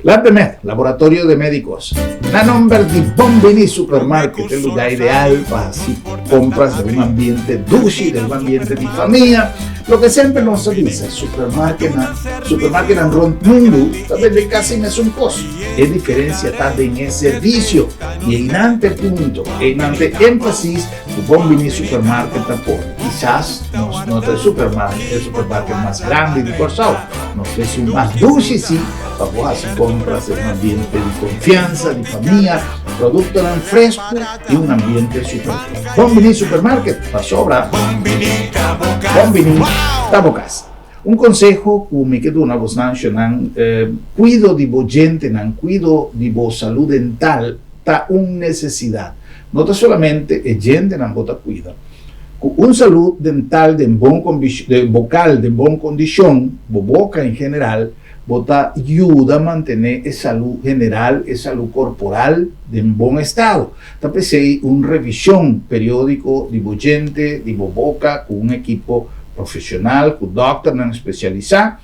Speaker 1: Labdemed, Laboratorio de Médicos, na nomber di Bon Bini Supermarket, e lugá ideal pa hasi kompras den un ambiente dushi, den un ambiente di famia. Loke semper nos ta bisa, supermarketnan, supermarketnan rond mundu ta bende kasi mesun kos. E diferensia ta den e servisio. I einan ta e punto, einan ta e énfasis ku Bon Bini Supermarket ta pone. Kisas nos no ta e supermarket, e supermarket mas grandi di Kòrsou. Nos ta esun mas dushi si pa bo hasi kompras den un ambiente di konfiansa, di famia, produktonan fresku i un ambiente super bon. Bon Bini Supermarket, pasobra Bon Bini ta bo kas. Un konseho ku mi ke duna bosnan shonnan, kuido di bo djentenan, kuido di bo salú dental ta un nesesidat. No ta solamente e djentenan bo ta kuida. Ku un salú dental den bon bokal den bon kondishon, bo boka en general, bo ta yuda mantené e salú general, e salú korporal den bon estado. Ta p'esei un revishon periódiko di bo djente, di bo boka ku un ekipo profeshonal, ku dòkternan spesialisá,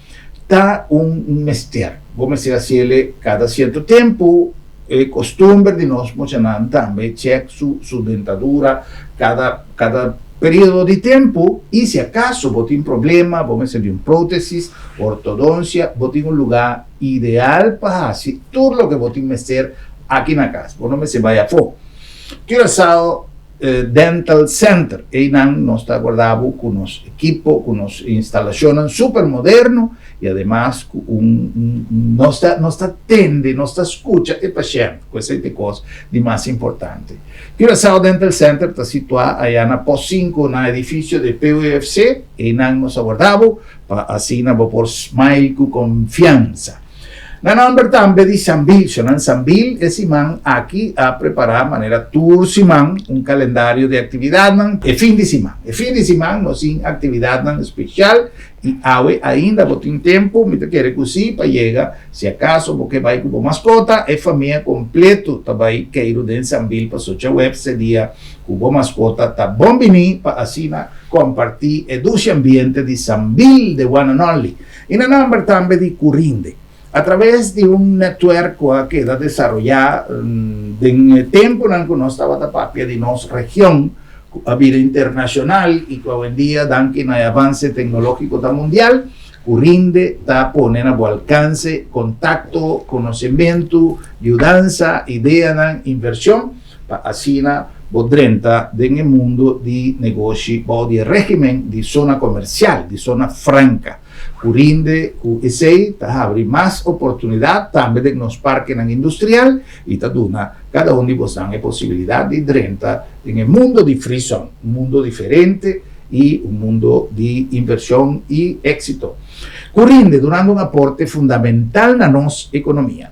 Speaker 1: ta un mester. Bo mester hasiel kada sierto tempu. E kostumber di nos muchanan tambe chèk su su dentadura kada kada periodo di tempu i si akaso bo tin problema, bo mester di un prótesis, ortodonsia, bo tin un lugá ideal pa hasi tur loke bo tin mester aki na kas. Bo no mester bai afó. Curaçao Dental Center, einan nos ta guarda bo ku nos ekipo, ku nos instalashonnan super moderno i ademas ku un nos ta nos ta tende, nos ta skucha e pashènt, ku esei ta e kos di mas importante. Curaçao Dental Center ta situá aya na Pos Sinku na edifisio di PUFC, einan nos ta guarda bo pa asina bo por smile ku konfiansa. Na nomber tambe di Sambil, Shonan Sambil e siman aki a prepara manera tur siman un calendario di actividadnan e fin di siman. E fin di siman nos tin actividadnan special y awe ainda bo tin tempo, mi ta kere cu si, pa yega si acaso bo ke bay cu bo mascota, e famia completo ta bay keiru den Sambil paso djaweps e dia cu bo mascota ta bon bini pa asina comparti e dushi ambiente di Sambil the one and only. I na nomber tambe di Curinde. A traves di un netwerk ku a keda desaroyá den e tempunan ku nos tabata papia di nos region ku a bira internashonal i ku awendia danki na e avanse teknológiko ta mundial, Curinde ta pone na bo alkanse kontakto, konosementu, yudansa, ideanan, invershon pa asina bo drenta den e mundo di negoshi bou di e regimen di zona komersial, di zona franka. Ku rinde ku esei ta habri mas oportunidat tambe den nos parkenan industrial i ta duna kada un di bosnan e posibilidat di drenta den e mundo di free zone, un mundo diferente i un mundo di invershon i éksito. Ku rinde dunando un aporte fundamental na nos ekonomia.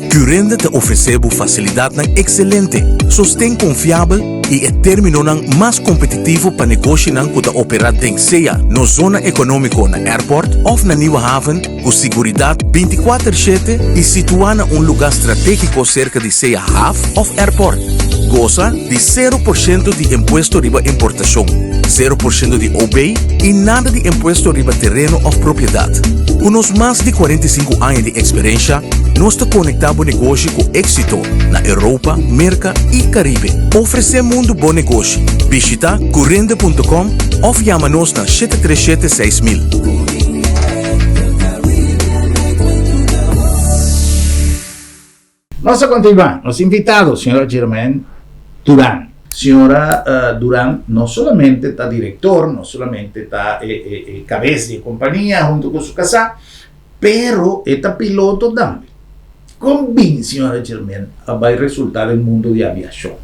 Speaker 7: Curinde ta ofresé bo fasilidatnan ekselente, sosten konfiabel i e términonan mas kompetitivo pa negoshinan ku ta operá den sea nos zona ekonómiko na Airport òf na Nieuwe Haven ku siguridat bintikuater shete i situá na un lugá stratégiko serka di sea haf òf airport. Gosa di sero por shento di impuesto riba importashon, sero por shento di OB i nada di impuesto riba tereno òf propiedat. Ku nos mas di 45 aña di eksperensha, nos ta konektá bo negoshi ku éksito na Europa, Merka i Karibe. Ofresé mundu bo negoshi. Bishitá curinde punto com òf yama nos na 737 6000.
Speaker 1: Nos a kontinuá. Nos invitado, señora Germaine Duran. Señora Duran no solamente ta director, no solamente ta e e cabes di e compania hunto cu su casá, pero e ta piloto tambe. Con bin señora Germaine a bay resulta den mundo di aviacion?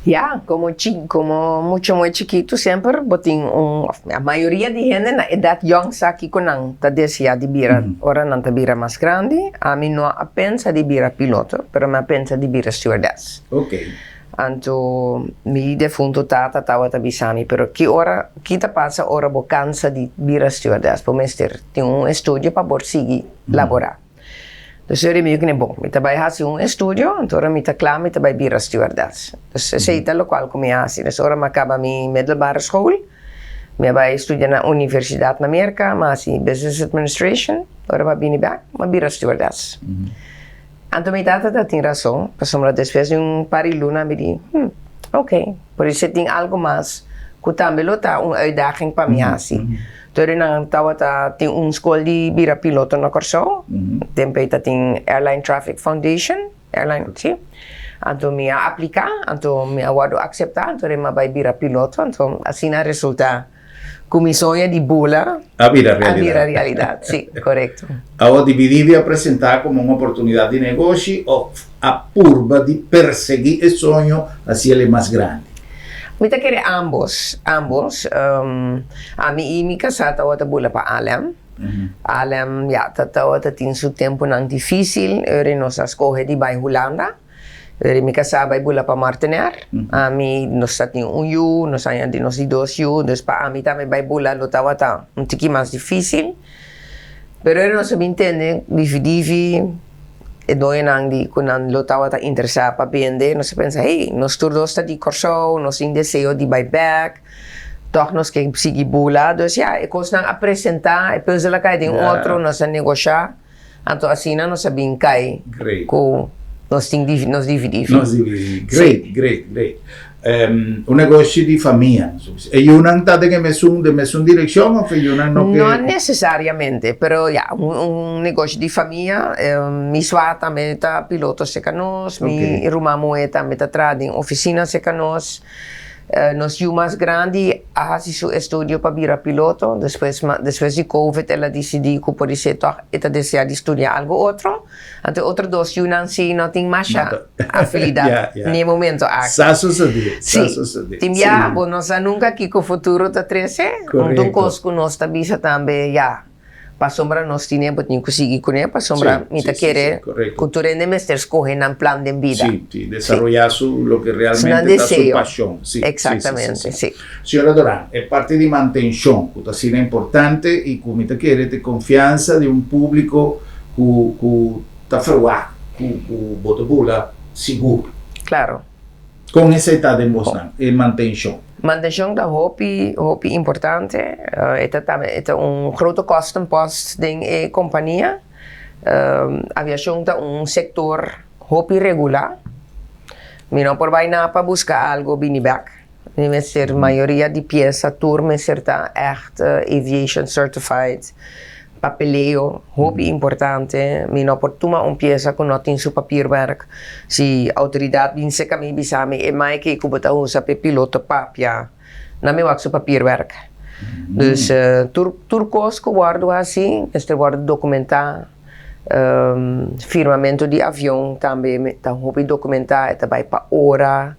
Speaker 2: Ya, como chi como mucha muhe chikitu semper bo tin un of mayoria di hende na edat yong sa kiko nan ta desea di bira ora nan ta bira mas grandi. Ami no a pensa di bira piloto, pero mi a pensa di bira stewardess.
Speaker 1: Ok.
Speaker 2: Anto mi defunto tata tabata bisa mi, pero ki ora, ki ta pasa ora bo cansa di bira stewardess? Bo mester tin un estudio pa por sigui labora. Dus ora mi kende bon, mi ta bai haci un estudio, anto ora mi ta cla mi ta bai bira stewardess. Dus esey ta locual cu mi a haci. Dus ora mi a caba mi middelbare school, mi a bai studia na universidad na Merca, mi a haci business administration, ora mi a bini bek, mi a bira stewardess. Anto mi tata ta tin rason, pasobra despues di un par di luna mi di, Hm, ok, por esei tin algu mas ku tambe lo ta un uitdaging pa mi hasi. Tur nan tabata tin un skol di bira piloto na Kòrsou, tempu ei ta tin Airline Traffic Foundation, airline, si. Anto mi a apliká, anto mi a wòrdu akseptá, anto mi a bai bira piloto, anto asina a resultá. Ku mi soño di bula
Speaker 1: a bira
Speaker 2: realidad. A bira realidad, sí, korekto.
Speaker 1: Awor Dividivi a presentá komo un oportunidat di negoshi òf a purba di persegui e soño hasi el e mas grandi?
Speaker 2: Mi ta kere ambos, ambos. Ami i mi kasá tabata bula pa Alem. Alem, ya, ta tabata tin su tempunan difísil, ora nos a skohe di bai Hulanda. Eri mi kasá bai bula pa Martinair. Ami, nos ta tin un yu, nos a di nos di dos yu, dus pa ami tambe bai bula lo tabata un tiki mas difísil. Pero eri nos a bin tende difi difi e doñonan di ku nan lo tabata interesá pa bende, nos a pensa, hey, nos tur dos ta di Kòrsou, nos tin deseo di bai bèk, tòg nos ke sigui bula. Dus ya, e kosnan a presentá, e pùzel a kai den otro, nos a negoshá. Anto asina nos a bin kai ku nos tin nos dividí.
Speaker 1: Nos dividí. Great, great, great. Un negoshi di famia. E yunan ta den e mesun, den mesun direkshon òf e yunan no ke?
Speaker 2: No nesesariamente, pero ya, un negoshi di famia. Mi swa tambe ta piloto serka nos, mi ruman muhé tambe ta traha den ofisina serka nos. Nos yu mas grandi a hasi su estudio pa bira piloto, despues despues di covid el a disidí ku podisé tòg e ta deseá di studia algu otro. Anto e otro dos yunan sí no tin masha afilidat n'e momento aki.
Speaker 1: Sa sosodé, sa sosodé.
Speaker 2: Sí, tin bia bo no sa nunka kiko futuro ta trese. Korekto. Un kos ku nos ta bisa tambe ya. Pasobra nos tine bo tin ku sigui kuné, pasobra mi ta kere ku tur hende mester skohe nan plan den bida.
Speaker 1: Sí, sí, desaroyá su loke realmente ta su pashon. Sí,
Speaker 2: Eksaktamente, sí.
Speaker 1: Señora Doran, e parti di mantenshon ku ta asina importante i ku mi ta kere ta e konfiansa di un públiko ku ku ta ferwagt ku ku bo ta bula sigur.
Speaker 2: Klaro.
Speaker 1: Kon esei ta den bosnan, e mantenshon?
Speaker 2: Mantenshon ta hopi, hopi importante. E ta tambe, e ta un grote kostenpost den e kompania. Aviashon ta un sektor hopi regulá. Mi no por bai na pa buska algo bini bèk. Mi mester mayoria di piesa tur mester ta ègt aviation certified. Papeleo, hopi importante. Mi no por tuma un piesa ku no tin su papierwerk. Si outoridat bin seka mi bisa mi e mic ei ku bo ta usa pa e piloto papia, nan mi wak su papierwerk. Dus tur tur kos ku wòrdu hasi mester wòrdu dokumentá. Firmamentu di avion tambe ta hopi dokumentá, e ta bai pa ora.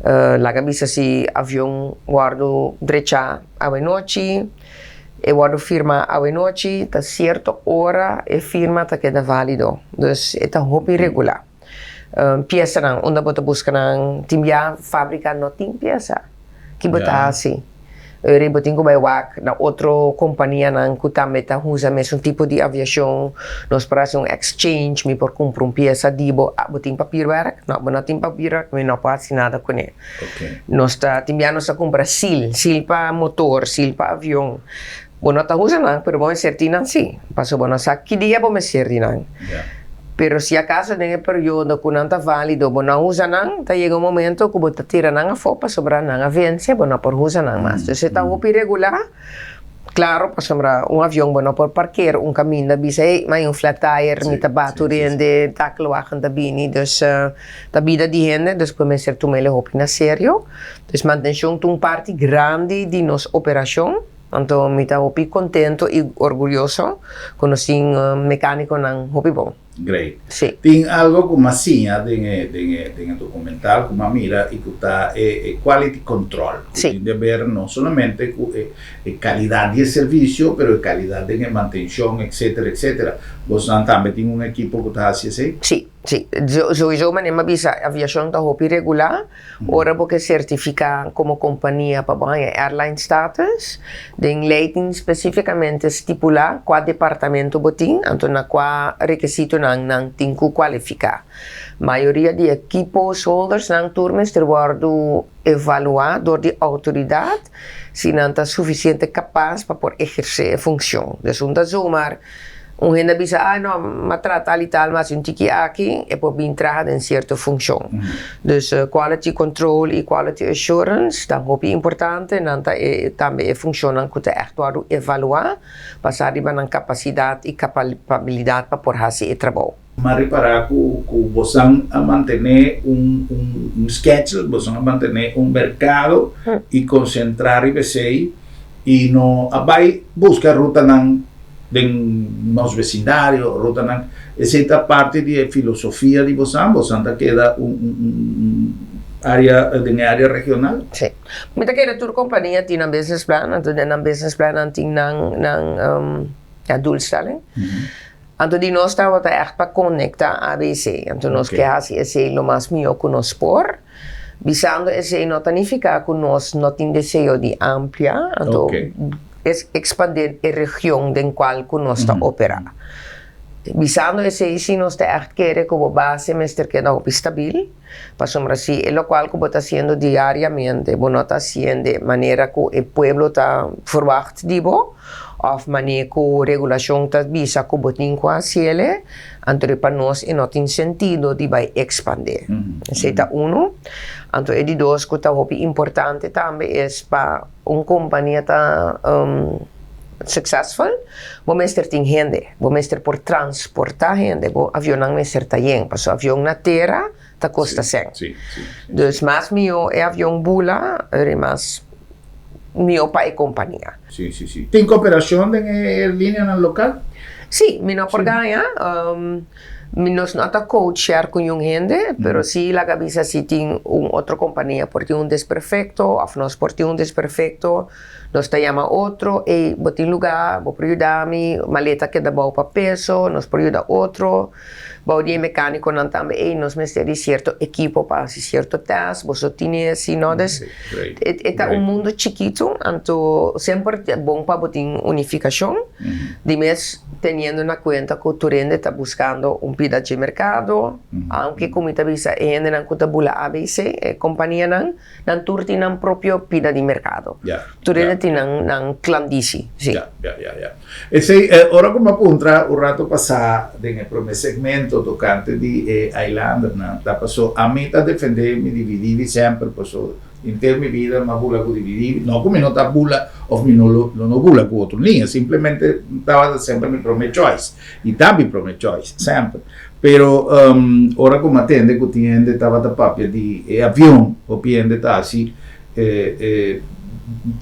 Speaker 2: Laga bisa si avion wòrdu drechá awenochi. E wòrdu firmá awenochi, ta sierto ora e firma ta keda válido. Dus e ta hopi regulá. Piesanan, unda bo ta buska nan? Tin bia fábrika no tin piesa. Ki bo ta hasi? Ora bo tin ku bai wak na otro kompanianan ku tambe ta usa mesun tipo di aviashon. Nos por hasi un exchange, mi por kumpra un piesa di bo. Ah, bo tin papierwerk? No, bo no tin papierwerk, mi no por hasi nada kuné. Nos ta tin bia nos ta kumpra sil, sil pa motor, sil pa avion. Bo no ta usa nan, pero bo mester tin nan si, pasobra bo no sa ki dia bo mester di nan. Pero si akaso den e periodo ku nan ta válido bo no usa nan, ta yega un momento ku bo ta tira nan afó pasobra nan a vense, bo no por usa nan mas. Entonces e ta hopi regulá. Claro, pasobra un avion bo no por parkeer un caminda bisa hey, mi hay un flat tire, mi ta batu rende, takelwagen ta bini, dus ta bida di hende, dus bo mester tuma el hopi na serio. Dus mantencion ta un parti grandi di nos operacion, anto mi ta hopi contento y orguyoso cu nos tin mecaniconan hopi bon.
Speaker 1: Great.
Speaker 2: Sí.
Speaker 1: Tin algo ku m'a siña den e den e den e documental ku m'a mira y ku ta e e quality control. Ku
Speaker 2: Sí.
Speaker 1: tin di haber no solamente ku e e calidad di e servicio pero e calidad den e mantencion etcetera etcetera. Bosnan tambe tin un ekipo ku ta haci esey?
Speaker 2: Sí, sí. Sowieso manera m'a bisa aviacion ta hopi regulá. Ora bo ke sertifiká komo kompania pa bo haña airline status, den lei tin spesífikamente stipulá kua departamento bo tin, anto na kua rekisitonan nan tin ku kualifiká. Mayoria di e key post holders nan tur mester wòrdu evaluá dor di outoridat si nan ta sufisiente kapas pa por ehersé e funshon. Dus un ta zomaar Un hende a bisa, ah no, m'a traha tal i tal, m'a hasi un tiki aki, e por bin traha den sierto funshon. Dus quality control i quality assurance ta hopi importante, nan ta e tambe e funshonnan ku ta ègt wòrdu evaluá basá riba nan kapasidat i kapabilidat pa por hasi e trabou.
Speaker 1: M'a ripará ku ku bosan a mantené un un un schedule, bosan a mantené un merkado i konsentrá riba esei i no a bai buska rutanan den nos vecindario, rutanan, esei ta parti di e filosofia di bosan, bosan ta keda un un area den e area regional?
Speaker 2: Sí. Mi ta kere tur kompania tin nan business plan, anto den nan business plan nan tin nan nan ya doelstelling. Anto di nos tabata ègt pa konektá ABC, anto nos ke hasi esei lo mas mihó ku nos por. Bisando esei no ta nifiká ku nos no tin deseo di amplia, anto es ekspandé e region den kual ku nos ta operá. Bisando esei si nos ta ègt kere ku bo base mester keda hopi stabil, pasobra si e lokual ku bo ta hasiendo diariamente bo no ta hasiende manera ku e pueblo ta ferwagt di bo òf manera ku regulashon ta bisa ku bo tin ku hasiel, Anto pa nos e no tin sentido di bai ekspandé. Esei ta unu. Anto e di dos ku ta hopi importante tambe es pa un kompania ta successful, bo mester tin hende, bo mester por transportá hende, bo avionnan mester ta yen, pasobra avion na tera ta kosta sèn. Dus mas mihó e avion bula, mas mihó pa e kompania.
Speaker 1: Sí, sí, sí. Tin koperashon den e lineanan lokal?
Speaker 2: Sí, mi no por gaña. Mi nos no ta codeshare ku niun hende, pero sí laga bisa si tin un otro kompania por tin un desperfekto òf nos por tin un desperfekto, nos ta yama otro, ey, bo tin lugá, bo por yuda mi, maleta keda bou pa peso, nos por yuda otro. Bou di e mecaniconan tambe, ey, nos mester di cierto equipo pa haci cierto test, boso tine esi, no? Dus, e ta un mundo chikito, anto semper ta bon pa bo tin unificacion, di mes teniendo na cuenta cu tur hende ta buscando un pida dje mercado, aunke cu mi ta bisa e hendenan cu ta bula ABC, e companianan, Nan tur tin nan propio pida di merkado. Tur hende tin nan nan klandisi, si.
Speaker 1: Ya, ya, ya, ya. Esei, ora ku mi a puntra un rato pasá den e promé segmento tokante di e eilandernan, ta paso ami ta defendé mi dividivi semper, paso henter mi bida mi a bula ku dividivi, no ku mi no ta bula òf mi no lo no bula ku otro liña, simplemente tabata semper mi promé choice i ta mi promé choice semper. Pero ora ku mi a tende ku tin hende tabata papia di e avion, hopi hende ta hasi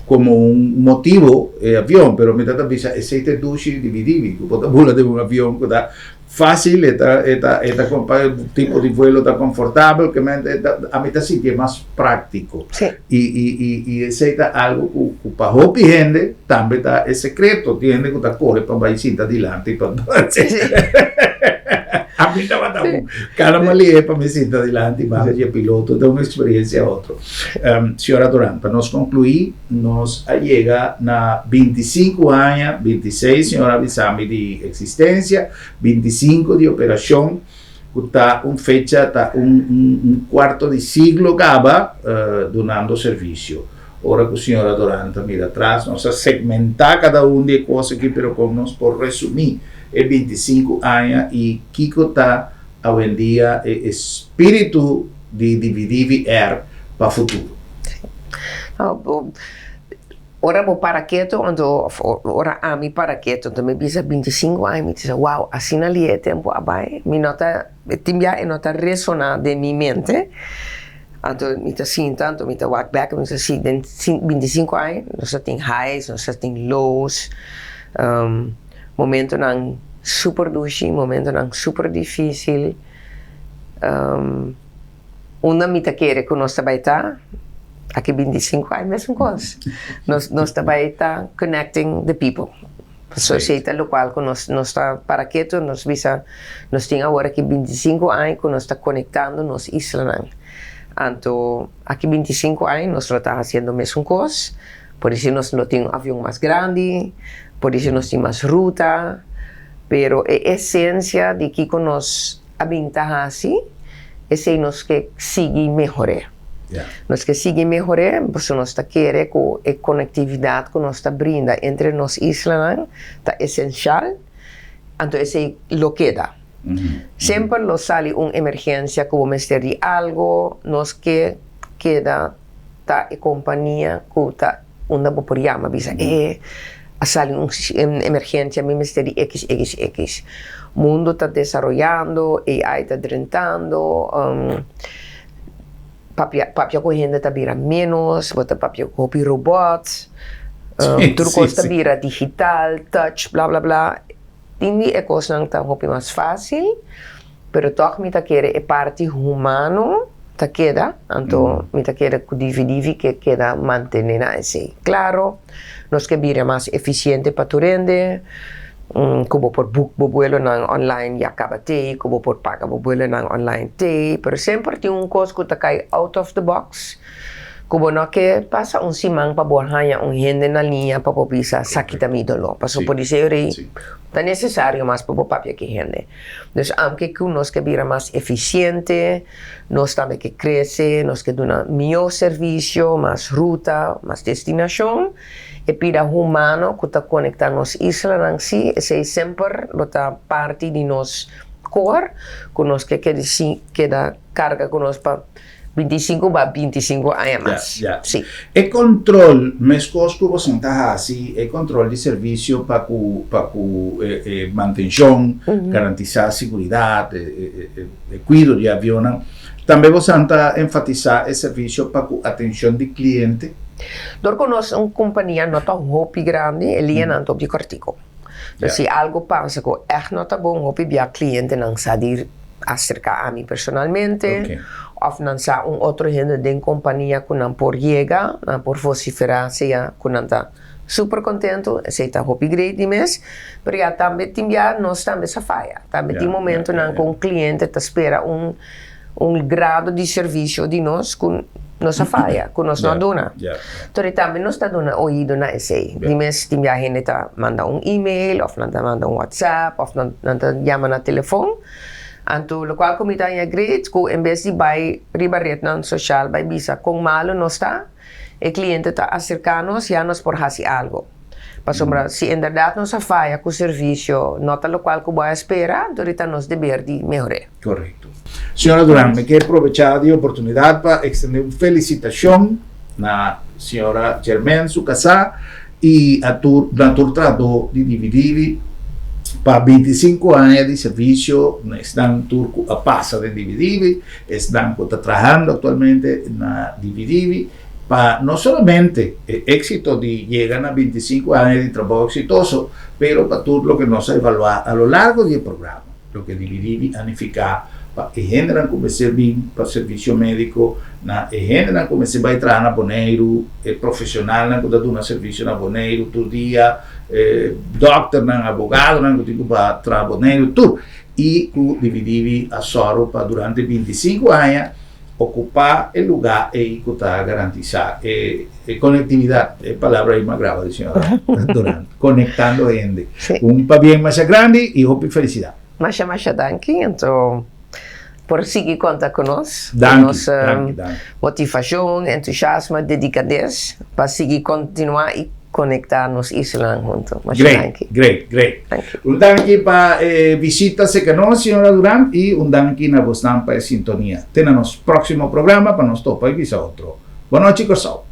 Speaker 1: komo un motibo e avion, pero mi ta ta bisa esei ta e dushi di bidibi, ku bo ta bula den un avion ku ta fásil, e ta e ta e ta tipo di vuelo ta konfortabel, ke men e ta ami ta sinti e mas práktiko. I i i i esei ta algu ku ku pa hopi hende tambe ta e sekreto. Tin hende ku ta kore pa bai sinta dilanti pa Ami tabata un kada malié pa mi sinta dilanti banda di e piloto, ta un eksperensia otro. Señora Duran, pa nos konkluí, nos a yega na 25 aña, 26 señora a bisa mi di eksistensia, 25 di operashon. ku ta un fecha ta un un kuarto di siglo kaba dunando servisio. Ora ku señora Doran ta mira atras nos a segmentá kada un di e kos aki pero kon nos por resumí e 25 aña i kiko ta awendia e espíritu di Dividivi Air pa futuro.
Speaker 2: Ora bo para ketu anto of ora ami para ketu anto mi bisa 25 aña mi ta bisa wow asina lihe e tempu a bai mi no ta tin bia e no ta resona den mi mente anto mi ta sinta anto mi ta wak bek mi ta si den 25 aña nos a tin highs nos a tin lows momentonan super dushi momentonan super dificil. Unda mi ta kere ku nos ta bai ta aki 25 aña mesun kos. Nos nos ta bai ta connecting the people. Pasobra esei ta lokual ku nos nos ta para ketu nos bisa nos tin awor aki 25 aña ku nos ta konektando nos islanan. Anto aki 25 aña nos lo ta hasiendo mesun kos. Por esi nos lo tin un avion mas grandi, por esi nos tin mas ruta, pero e esensia di kiko nos a bin ta hasi, esei nos ke sigui mehor'é. Nos ke sigui mehor'é pasobra nos ta kere ku e konektividat ku nos ta brinda entre nos islanan ta esenshal, anto esei lo keda. Semper lo sali un emergensia ku bo mester di algu, nos ke keda ta e kompania ku ta unda bo por yama bisa e a sali un emergencia mi mester di xxx. Mundo ta desaroyando, AI ta drentando, papia papia ku hende ta bira menos, bo ta papia ku hopi robot, tur kos ta bira digital, touch, bla bla bla. Tin di e kosnan ta hopi mas fásil, pero tòg mi ta kere e parti humano ta keda, anto mi ta kere ku Divi Divi ke keda mantené na esei. Klaro, nos ke bira mas efisiente pa tur hende, ku bo por buk bo buelonan online ya kaba tei, ku bo por paga bo buelonan online tei, pero semper tin un kos ku ta kai out of the box, Ku bo no ke pasa un siman pa bo haña un hende na liña pa bo bisa sa kita mi doló. Pasobra por di rei ta nesesario mas pa bo papia ku hende. Dus aunke ku nos ke bira mas efisiente, nos tambe ke krese, nos ke duna mihó servisio, mas ruta, mas destinashon, e pida humano ku ta konektá nos islanan sí, esei semper lo ta parti di nos kor ku nos ke keda karga ku nos pa 25 ba 25 aña mas.
Speaker 1: Ya, ya.
Speaker 2: Sí.
Speaker 1: E control, mescos cu boso ta haci, e control di servicio pa cu, pa cu e, e mantencion, garantisa siguridad, e, e, e, e cuido di avionnan, tambe boso ta enfatisa e servicio pa cu atencion di cliente?
Speaker 2: Dor cu nos un compania no ta hopi grandi, e liñanan ta hopi cortico.
Speaker 1: Ya.
Speaker 2: Si algo pasa cu echt no ta bon, hopi bia clientenan sa di aserká ami personalmente òf nan sa un otro hende den kompania ku nan por yega, nan por vosiferá sea ku nan ta super kontentu, esei ta hopi great di mes, pero ya tambe tin bia nos tambe sa faya, tambe tin momentunan ku un kliente ta spera un un grado di servisio di nos ku nos a faya, ku nos no a duna. Tori tambe nos ta duna oido na esei. Di mes tin bia hende ta manda un email òf nan ta manda un whatsapp òf nan ta yama na telefon. Anto lokual ku mi ta haña great ku en bes di bai riba retnan soshal bai bisa kon malu nos ta, e kliente ta aserká nos ya nos por hasi algu. Pasobra si inderdat nos a faya ku servisio no ta lokual ku bo a spera, anto ta nos deber di mehor'é.
Speaker 1: Korekto. Señora Duran, mi ke probechá di oportunidat pa ekstendé un felisitashon na señora Germaine, su kasá, i a tur na tur trahadó di Dividivi pa 25 aña di servisio na esnan tur ku a pasa den Dividivi, esnan ku ta trahando aktualmente na Dividivi, pa no solamente e éksito di yega na 25 aña di trabou eksitoso, pero pa tur loke nos a evaluá a lo largo di e programa. Loke Dividivi a nifiká pa e hendenan ku mester bin pa servisio médiko, na e hendenan ku mester bai traha na Boneiru, e profeshonalnan ku ta duna servisio na Boneiru tur dia, e dòkternan, abogadonan ku tin ku ba traha Boneiru, tur. I ku Dividivi a sòru pa durante 25 aña okupá e lugá ei ku ta garantisá e konektividat, e palabra ei mi a graba di señora Durant, konektando hende. Un pabien masha grandi i hopi felisidat.
Speaker 2: Masha masha danki, anto por sigui konta ku nos, ku nos motivashon, entusiasmo, dedikades pa sigui kontinuá i Conecta nos islanan hunto. Masha
Speaker 1: Great,
Speaker 2: danki.
Speaker 1: great, great.
Speaker 2: Danki.
Speaker 1: Un danki pa e visita serka nos, señora Durant, i un danki na bosnan pa e sintonia. Te na nos próximo programa pa nos topa i bisa otro. Bon nochi, Kòrsou.